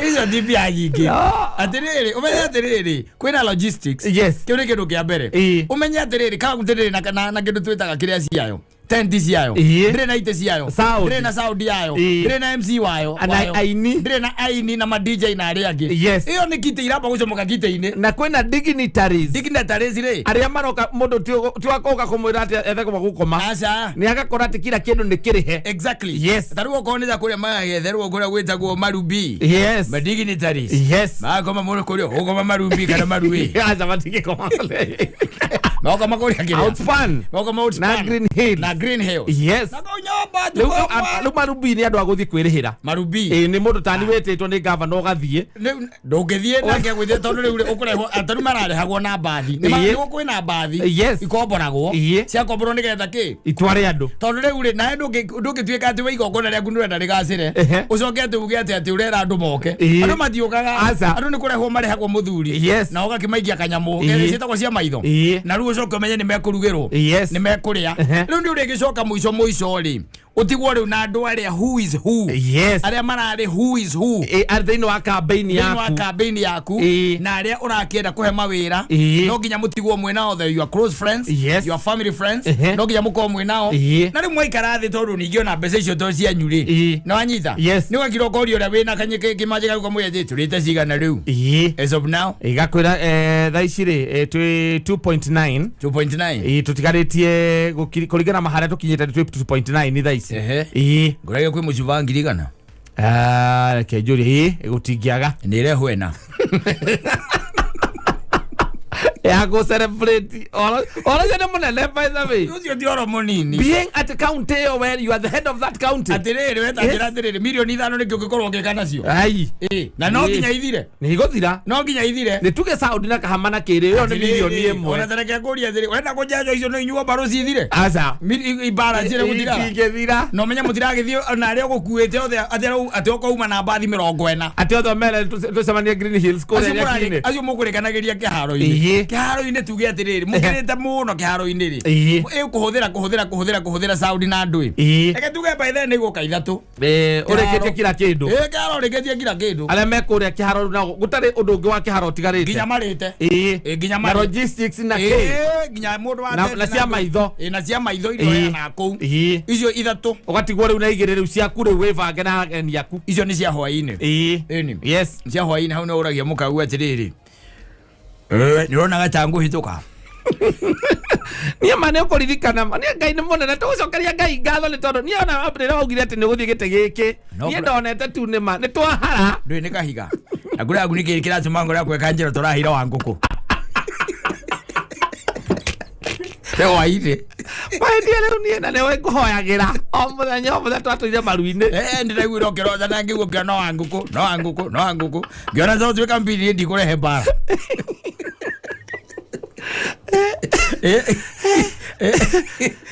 Icio ti mbia nyingĩ. No. Atĩrĩrĩ, ũmenye atĩrĩrĩ, kwĩna logistics. Yes. Kĩu nĩ kĩndũ kĩa mbere. Ĩ. Ũmenye atĩrĩrĩ, kaunti ndĩrĩ na kĩndũ twĩtaga kĩrĩa ciayo. Tenti ciayo. Ĩ. Ndĩrĩ na itĩ ciayo. Sound. Ndĩrĩ na sound yayo. Ĩ. Ndĩrĩ na MC wayo. Na wayo. aini. Ndĩrĩ na aini na ma DJ na arĩa angĩ. Yes. Ĩyo nĩ kiti iramba gũcomoka gitĩ-inĩ. Na kwĩna dignitaries. Dignitaries rĩ. Arĩa maroka mũndũ ti wa kũka kũmwĩra atĩ ethe kwa gũkoma. Aca. Nĩ agakora atĩ kila kĩndũ nĩ kĩrĩhe. Exactly. Yes. Ta rĩu okorwo nĩ ta kũrĩa magetherwo kũrĩa gwĩtagwo Marubi. Yes. Ma dignitaries. Yes. Makoma mũno kũrĩa ũgoma Marubi kana Maruĩ. Aca matingĩkoma. Makoma kũrĩa kĩrĩa. Outspan. Makoma Outspan. Na Green Hills. Na Green Hills. Yes. Na kau nyomba Rĩu tukoma. rĩu Marubi nĩ andũ a gũthiĩ kwĩrĩhĩra. Marubi. Ĩ nĩ mũndũ tani wĩtĩtwo nĩ gavana ũgathiĩ. Rĩu ndũngĩthiĩ nake gwĩthiĩ tondũ rĩu ũkũrehwo atĩ rĩu mararehagwo na mbathi. Nĩ Ĩĩ. nĩ kwĩna mbathi. Yes. Ikomboragwo. Ĩĩ. Ciakomborwo nĩgetha kĩ? Itware andũ. Tondũ rĩu rĩ nawe ndũngĩtuĩka atĩ we igongona rĩaku nĩũrenda rĩgacĩre Ehe. ũcoke atĩ uge atĩ atĩ ũrera andũ moke. Ĩĩ. Andũ matiũkaga. Aca. Andũ nĩ kũrehwo marehagwo mũthuri. Yes. Na ũgakĩmaikia kanyamũ. Ĩĩ. Ciĩtagwo cia maitho. Ĩĩ. Na rĩu ũcoke ũmenye nĩ mekũrugĩrwo. Yes. Nĩ mekũrĩa. Ehe. Rĩu nĩ ũrĩgĩcoka mũico mũico rĩ ũtigwo rĩu na andũ arĩa who is who. Yes. Arĩa mararĩ who is who. Ĩ arĩ thĩinĩ wa campaign Thĩinĩ wa yaku. campaign yaku Ĩĩ. na arĩa ũrakĩenda kũhe mawĩra Ĩĩ. no nginya mũtigwo mwĩ nao the your close friends Yes. your family friends Ehe. no nginya mũkorwo mwĩ nao Ĩĩ. na rĩu mwaikara thĩ tondũ ningĩ ona mbeca icio to cianyu rĩ Ĩĩ. nĩ wanyita Yes. nĩ ũgakira ũkoria ũrĩa wĩna kĩmanjĩ gaku kamwĩra atĩ tũrĩte cigana rĩu Ĩĩ. as of now Igakwĩra thaa ici rĩ twĩ 2.9. 2.9 Ĩ tũtigarĩtie kũringana na harĩa tũkinyĩte nĩ twĩ 2.9 thaa ici. Ehe. Ĩ. Ngũragia kwĩ mũcuba 1,000 Reke njũrie ĩ gũtingĩaga. nĩ ĩrehwo ĩna Ya gũ celebrate. Oro ũcio nĩ mũnene by the way. Ũcio ti oro mũnini. Being at county ĩyo where you are the head of that county. Atĩrĩrĩ wetanjĩra atĩrĩrĩ milioni 5 nĩkĩo ũngĩkorwo ũgĩka nacio. Ai. Ĩ na no Ĩĩ. nginya ithire. Nĩ igũthira. No nginya ithire. Nĩ tuge Saudi na Kahama na kĩrĩ ĩyo nĩ milioni Ona 1. tareke ngũrie atĩrĩ wenda kũnjanjwo icio no inyuo mbarũ cithire. Aca. Ibara cire gũthiraga. Itingĩthira. Na ũmenye mũtiragĩthiĩ ona arĩa ũgũkuĩte othe atĩ atĩ ũkauma na mbathi 40. Atĩ othe mere tũcemanie Green Hills kũrĩa Acio Nyakinĩ. acio mũkũrĩkanagĩria kĩharo-inĩ. Ĩĩ. Kĩharo Kĩharo-inĩ tuge atĩrĩrĩ, mũkĩrĩte mũno kĩharo-inĩ rĩ, ĩkũhũthĩra kũhũthĩra kũhũthĩra kũhũthĩra sound na andũ ĩ. Reke tuge by then nĩ igũka 3. Ũrĩkĩtie kila kĩndũ. Ĩ, kĩharo ũrĩkĩtie kila kĩndũ. Arĩa me kũrĩa kĩharo na gũtarĩ ũndũ ũngĩ wa kĩharo ũtigarĩte. Nginya marĩte. Ĩ, nginya Na marĩte. logistics na kĩ. Ĩ, nginya mũndũ wa Na tent na cia andũ. maitho. Ĩ, na cia maitho iria ũheanaga kũu. Icio 3. Ũgatigwo rĩu na 2 rĩu ciaku rĩu wĩbange na ageni aku. Icio nĩ cia hwaĩ-inĩ. Ĩni. Yes. Cia hwaĩ-inĩ hau nĩ ũragia mũkauga atĩrĩrĩ. Nĩ ũrona gacangũ hĩtũka. Niĩ ma nĩ ũkũririkana ma, niĩ Ngai nĩ mũnene, tũgũcokeria Ngai ngatho nĩ tondũ niĩ ona rĩrĩa waugire atĩ nĩ ũgũthiĩ gĩtĩ gĩkĩ, niĩ ndonete tu nĩ ma, nĩ twahara. Ndũĩ nĩ kahiga. Na ngũrĩ yaku nĩ kĩĩ kĩratũma ngoro yaku ĩkanjĩra tũrahira wa ngũkũ. Nĩ hwaĩ-inĩ. Hwaĩ-inĩ rĩu niĩ na nĩwe ngũhoyagĩra o mũthenya o mũthenya twatũire maru-inĩ. Ndĩraiguire ũkĩroza na ngĩigua ũkĩona no wa ngũkũ, no wa ngũkũ, no wa ngũkũ. Ngĩona ta ũtuĩka mbiri ndikũrehe mbara.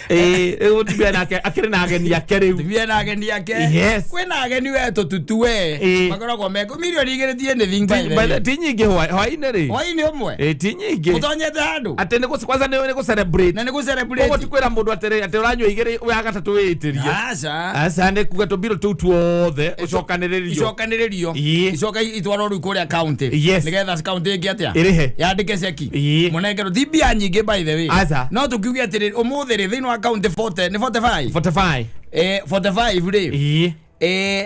Rĩu mũtumia nake akĩrĩ na ageni ake rĩu. Mũtumia na ageni ake. Yes. Kwĩna ageni we tũtutu we. Makoragwo me milioni igĩrĩ ti anything by the way. Ti nyingĩ hwaĩ-inĩ rĩ. Hwaĩ-inĩ ũmwe. Ti nyingĩ. Ũtonyete handũ. Atĩ nĩ kwanza nĩ gũ celebrate. Na nĩ gũ celebrate. Koguo ti kwĩra mũndũ atĩrĩ, atĩ ũranyua 2 ya gatatũ wĩĩtĩrie. Aca. Aca, nĩ kuga tũmbirũ tũu tuothe ũcokanĩrĩrio. Icokanĩrĩrio. Icoka itwarwo rĩu kũrĩa county. Yes. Nĩgetha county ĩngĩ atĩa? Ĩrĩhe. Yandĩke ceki. Mũnengerwo ti mbia nyingĩ by the way. Aca. No tũkiuge atĩrĩ, ũmũthĩ rĩ, thĩinĩ wa county 40, nĩ 45? 45. 45 rĩ.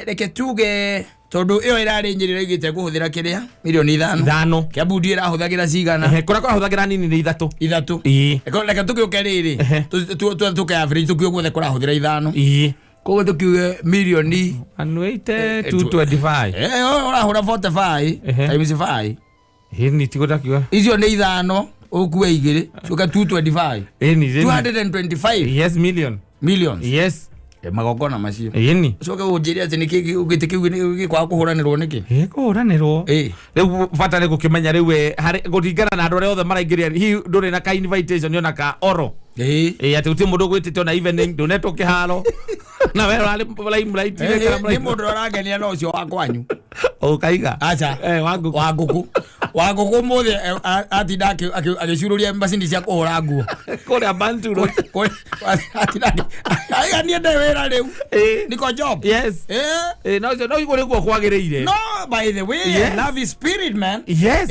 Reke tuge tondũ ĩyo ĩrarĩ Nyĩrĩ ĩraugĩte kũhũthĩra kĩrĩa? Milioni ithano. 5. Kiambu ndiũ ĩrahũthagĩra cigana? Kũrĩa kũrahũthagĩra nini nĩ 3. 3. Reke tũgĩũke rĩrĩ. Tũke average tũkiuge guothe kũrahũthĩra 5. Koguo tũkiuge milioni One eight, two twenty-five. Ũrahũra 45 times 5. Ĩni, tigo ndakiuga. Icio nĩ 5, ũkue 2, coka 225. Ĩni, ĩni. 225. Yes, million. Millions. Yes. Magongona macio. Ĩni. Ũcoke ũnjĩre atĩ nĩkĩ gĩtĩ kĩu gĩkwaga kũhũranĩrwo nĩkĩ? Kũhũranĩrwo. Rĩu bata nĩ gũkĩmenya rĩu we, harĩ kũringana na andũ arĩa othe maraingĩria, hihi ndũrĩ na ka invitation ona ka oro. Atĩ gũtirĩ mũndũ ũgwĩtĩte ona evening, ndũnetwo kĩharo. Na we ũrarĩ limelight inĩ kana Nĩ mũndũ ũrangenia na ũcio wa kwanyu. Ũkaiga? Aca. Wa ngũkũ. Wa ngũkũ. Wa ngũkũ ũmũthĩ, atinda agĩcurũria macini cia kũhũra nguo. Kũrĩa Bantu Road. Atinda aiga niĩ ndĩ wĩra rĩu. Niko job. Yes. No ũcio, no ũguo nĩguo kwagĩrĩire. No, by the way, Yes. love is spirit, man. Yes.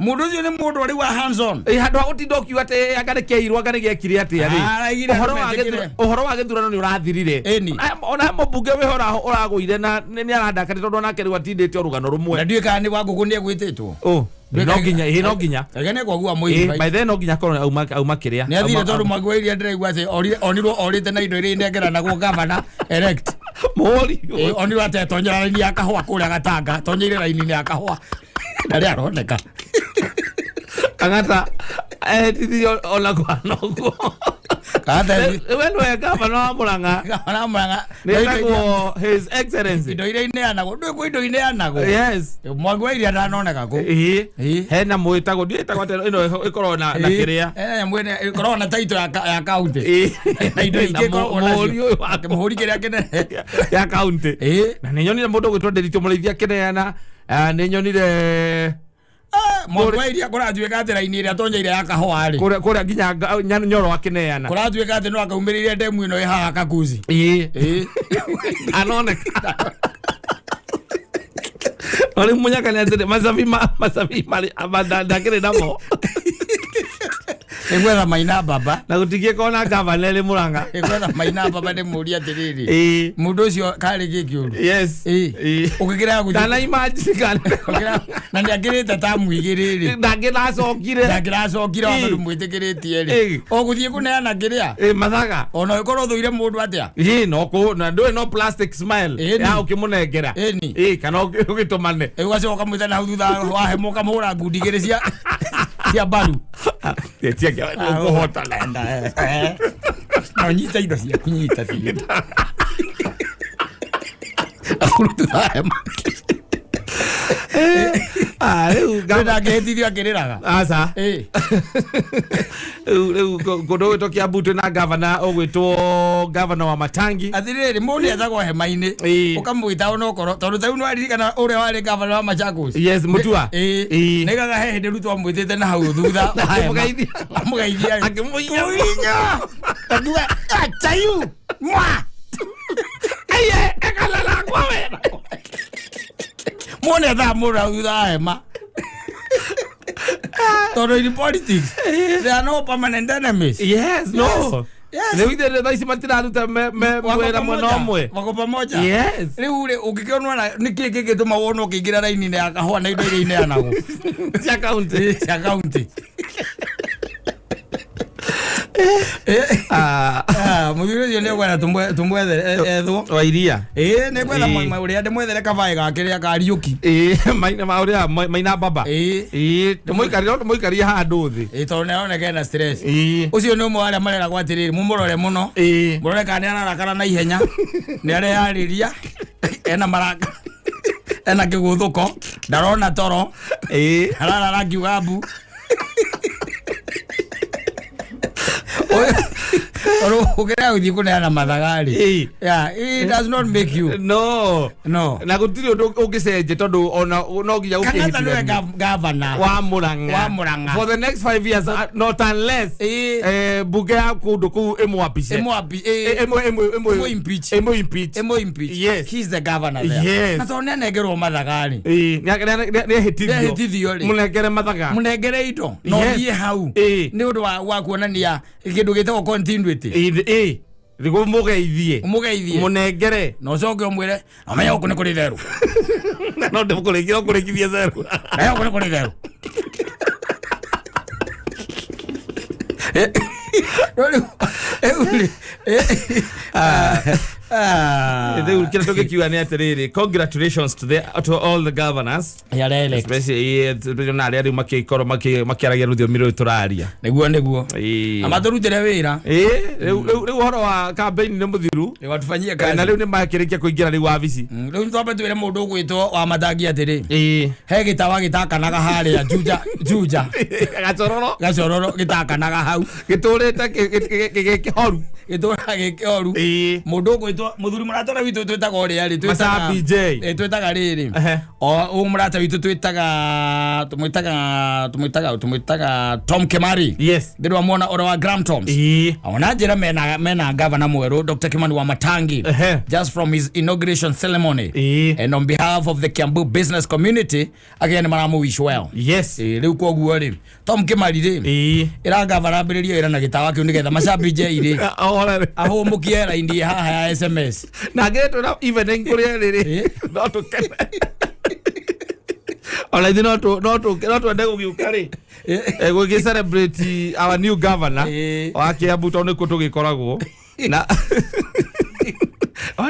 Mũndũ ũcio nĩ mũndũ ũrĩ wa hands on. Handũ ha gũtinda ũkiuga atĩ, anga nĩ kĩairwo, anga nĩ gĩekire atĩa rĩ. Araigire Ũhoro andũ metĩkĩre. wa gĩthurano nĩ ũrathirire. Ĩni. Ona he mũmbunge wĩho ũragũire na nĩ arandakarire tondũ onake rĩu atindĩte o rũgano rũmwe. Na ndiũĩ kana nĩ wa ngũkũ nĩ egwĩtĩtwo. Ũ, no nginya, no nginya. Reke nĩ kwagua mũici. By then no nginya akorwo auma kĩrĩa. Nĩ athire Auma- tondũ Mwangi wa Iria ndĩraigua atĩ onirwo orĩte na indo iria inengeranagwo gavana elect. Mũri. Onirwo atĩ atonyera raini ya kahũa kũrĩa Gatanga, atonyeire raini-inĩ ya kahũa. Na rĩ aroneka. Kang'ata, titi ona kwa noguo. Kang'ata, We nĩwe gavana wa Murang'a. Gavana wa Murang'a. Nĩ etagwo His Excellency. Indo iria ineanagwo, ndũĩ kwĩ indo ineanagwo. Yes. Mwangi wa Iria ndanoneka kũ. Hena mwĩtagwo, ndiũĩ ĩtagwo atĩa, ĩno ĩkoragwo na kĩrĩa. Hena nyamũ ĩno ĩkoragwo na title ya county. Na indo ingĩ Na ĩkoragwo nacio. mũhũri ũyũ wa Mũhũri kĩrĩa kĩnene. Ya county. Na nĩ nyonire mũndũ ũgwĩtwo Ndiritu Mũrĩithi akĩneana. Nĩ nyonire Mwangi wa Iria kũratuĩka atĩ raini ĩrĩa atonyeire ya kahũa rĩ. Kũrĩa nginya Nyoro akĩneana. Kũratuĩka atĩ no akaumĩrĩire ndemu ĩno ĩ haha Kakuzi. Anoneka. No rĩu mũnyaka nĩ atĩrĩ, macabi macabi marĩ, ama ndakĩrĩ namo. Nĩ gwetha maina baba. Na gũtingĩkorwo na gavana ĩrĩ Murang'a. Nĩ gwetha maina baba ndĩmũrie atĩrĩrĩ. Mũndũ ũcio karĩ kĩ kĩũru? Yes. Ũngĩkĩrega gũthiĩ- Ndana imagine kana- Ũngĩkĩrega- na nĩakĩrĩte tamu igĩrĩ rĩ. Ndangĩracokire. Ndangĩracokire wa tondũ mwĩtĩkĩrĩtie rĩ. Ũgũthiĩ kũneana kĩrĩa? Mathaga. Ona ũkorwo ũthũire mũndũ atĩa? No kũ-, na ndũĩ no plastic smile. Ya ũkĩmũnengera. Kana ũgĩtũmane. Ũgacoka ũkamwĩta na hau thutha wa hema ũkamũhũra ngundi igĩrĩ cia mbaru. Cia kĩa-, ũkũhotana. No nyita indo ciaku, nyita biũ. Akũruta hema. Ah, rĩu Ndangĩhĩtithio akĩrĩraga. Aca. Ĩ. Rĩu kũndũ gwĩtwo Kiambu twĩna gavana ũgwĩtwo gavana wa Matangi. Atĩrĩrĩ, mũndũ etagwo hema-inĩ, ũkamwĩta onokorwo tondũ ta rĩu nĩwaririkana ũrĩa warĩ gavana wa Machakos? Yes, Mutua. Ĩ. Nĩgaga he hĩndĩ rĩu twamwĩtĩte na hau thutha wa hema. Akĩmũgeithia. Amũgeithia. Akĩmũhihinya. Kũhihinya. Akiuga, "Acha you! Mwa!" Aiye, ekalala kwa wena. Muone thaa mũndũ hau thutha wa hema, tondũ in politics there are no permanent enemies. Yes, no. Yes. Rĩu ithe thaa ici matiraruta me Wako wĩra mwena pamoja. ũmwe. Wako pamoja. Yes. Rĩu rĩ, ũngĩkĩonwo na nĩkĩ gĩgĩtũma wonwo ũkĩingĩra raini-inĩ ya kahũa na indo iria ineanagwo Cia kaunti. Cia kaunti? Ah, Ah, mũthuri ũcio nĩ egwetha tũmwethere ethwo. Wa iria. Ĩĩ, nĩ gwetha. Ũrĩa ndĩmwethere kabaĩ gake rĩa Kariũki. Ĩĩ, maina ma ũrĩa maina baba. Ĩĩ. Ĩĩ, ndĩmũikarie no ndĩmũikarie handũ thĩ. Ĩĩ, tondũ nĩ aroneka ena stress. Ĩĩ. Ũcio nĩ ũmwe wa arĩa mareragwo atĩrĩrĩ, mũmũrore mũno, mũrore kana nĩ ararakara na ihenya, nĩ areyarĩria, ena maraka, ena kĩgũthũko, ndarona toro, ararara akiuga mbu. Tondũ ũkĩrega gũthiĩ kũneana mathaga-rĩ, yeah, it does not make you No. No. Na gũtirĩ ũndũ ũngĩcenjia tondũ ona no nginya Kang'ata nĩwe gũkĩhĩtithania. Gavana Wa Murang'a. Wa Murang'a. For the next 5 years, not unless bunge ya kũndũ kũu ĩmwapice. Ĩmwapi- ĩĩ. Ĩmũ Ĩmũ impeach. Ĩmũ impeach. Ĩmũ impeach. Yes. He's the governor there. Yes. Na tondũ nĩanengerwo mathaga-rĩ, Ĩĩ, nĩehĩtithio. Nĩehĩtithio rĩ. Mũnengere mathaga. Mũnengere indo na ũthiĩ hau nĩ ũndũ wa kuonania kĩndũ gĩtagwo continuity. Ĩĩ, ĩĩ. Nĩguo mũgeithie. Ũmũgeithie. Mũnengere. Na ũcoke ũmwĩre, amenya gũkũ nĩ kũrĩ therũ. No ndĩmũkũrĩkia, no kũrĩkithia zeru. Menya gũkũ nĩ kũrĩ therũ. No rĩu rĩ, ah. Rĩu kĩrĩa tũngĩkiuga nĩ atĩrĩrĩ, congratulations to all the governors, Arĩa elect. Especially na arĩa rĩu makĩkorwo makĩaragia rũthiomi rũrũ tũraria. Nĩguo. Ĩĩ. Na matũrutĩre wĩra. Ĩĩ, rĩu ũhoro wa campaign nĩ mũthiru. Watufanyie Na kazi. rĩu nĩ makĩrĩkia kũingĩra rĩu wabici. Rĩu twambe twĩre mũndũ ũgwĩtwo wa Matangi atĩrĩ, he gĩtawa gĩtakanaga harĩa Juja, Juja. Gacororo. Gacororo gĩtakanaga hau. Gĩtũrĩte gĩkĩhoru. Gĩtũraga gĩkĩoru. Mũndũ ũgwĩtwo mũthuri mũrata ũrĩa witũ twĩtaga ũrĩa rĩ, Masaa BJ. Twĩtaga rĩrĩ, o ũyũ mũrata witũ twĩtaga tũmwĩtaga Tom Kimari. Ndĩrwamwona ũrĩa wa Gramtoms. Ona njĩra mena gavana mwerũ, Dr. Kimani wa Matangi, just from his inauguration ceremony, and on behalf of the Kiambu business community again maramu wish well. Rĩu koguo rĩ, Tom Kimari rĩ, ĩra gavana ambĩrĩrie wĩra na gĩtawa kĩu nĩgetha Macabi J rĩ Ahorere. ahũmũkie raini haha ya SMS. Na ngĩrĩ na evening kũrĩa rĩrĩ no tũkene ona ithuĩ no twende gũgĩũka rĩ, gũgĩ celebrate our new governor wa Kiambu tondũ nĩkuo tũgĩkoragwo na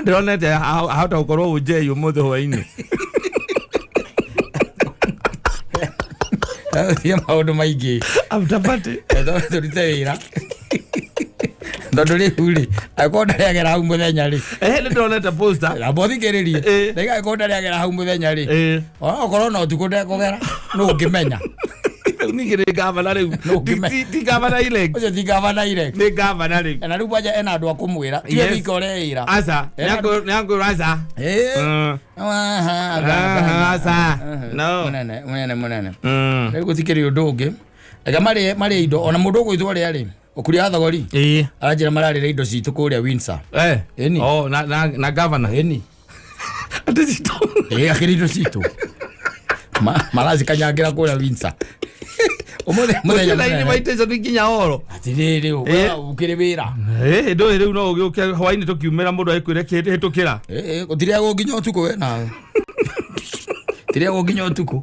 ndĩronete ahota gũkorwo ũnjei ũmũthĩ hwainĩ. Thiĩ maũndũ maingĩ. After party. Tũrute wĩra tondũ rĩu rĩ, angĩkorwo ndarĩagera hau mũthenya rĩ. Nĩ ndĩronete poster. Amba ũthikĩrĩrie. Ndaiga angĩkorwo ndarĩagera hau mũthenya rĩ, okorwo no ũtukũ ndekũgera nũ ũngĩmenya? Rĩu ningĩ nĩ gavana rĩu. Nũ ũngĩmenya? Ti gavana elect. Ũcio ti gavana elect. Nĩ gavana rĩu. Na rĩu kwanja ena andũ a kũmwĩra tiwe wika ũreĩra. Aca. Nĩangwĩrwo aca. Aca. No. Mũnene, mũnene, mũnene. Rĩu gũtikĩrĩ ũndũ ũngĩ, reke marĩe indo. Ona mũndũ ũgwĩtwo ũrĩa rĩ, ũkuria wa thogori, aranjĩra mararĩra indo citũ kũrĩa Windsor. Ĩni. Oh, na gavana. Ĩni. Atĩ citũ? Ĩĩ, akĩrĩ indo citũ maracikanyangĩra kũrĩa Windsor ũmũthĩ mũthenya Gũtirĩ na mũnene. Invitation nginya oro. Atĩrĩrĩ, ũkĩrĩ wĩra. Ndũĩ rĩu no ũgĩũke hwainĩ tũkiumĩra mũndũ agĩkwĩre hĩtũkĩra. Gũtirĩagwo nginya ũtukũ, we nawe tirĩagwo nginya ũtukũ.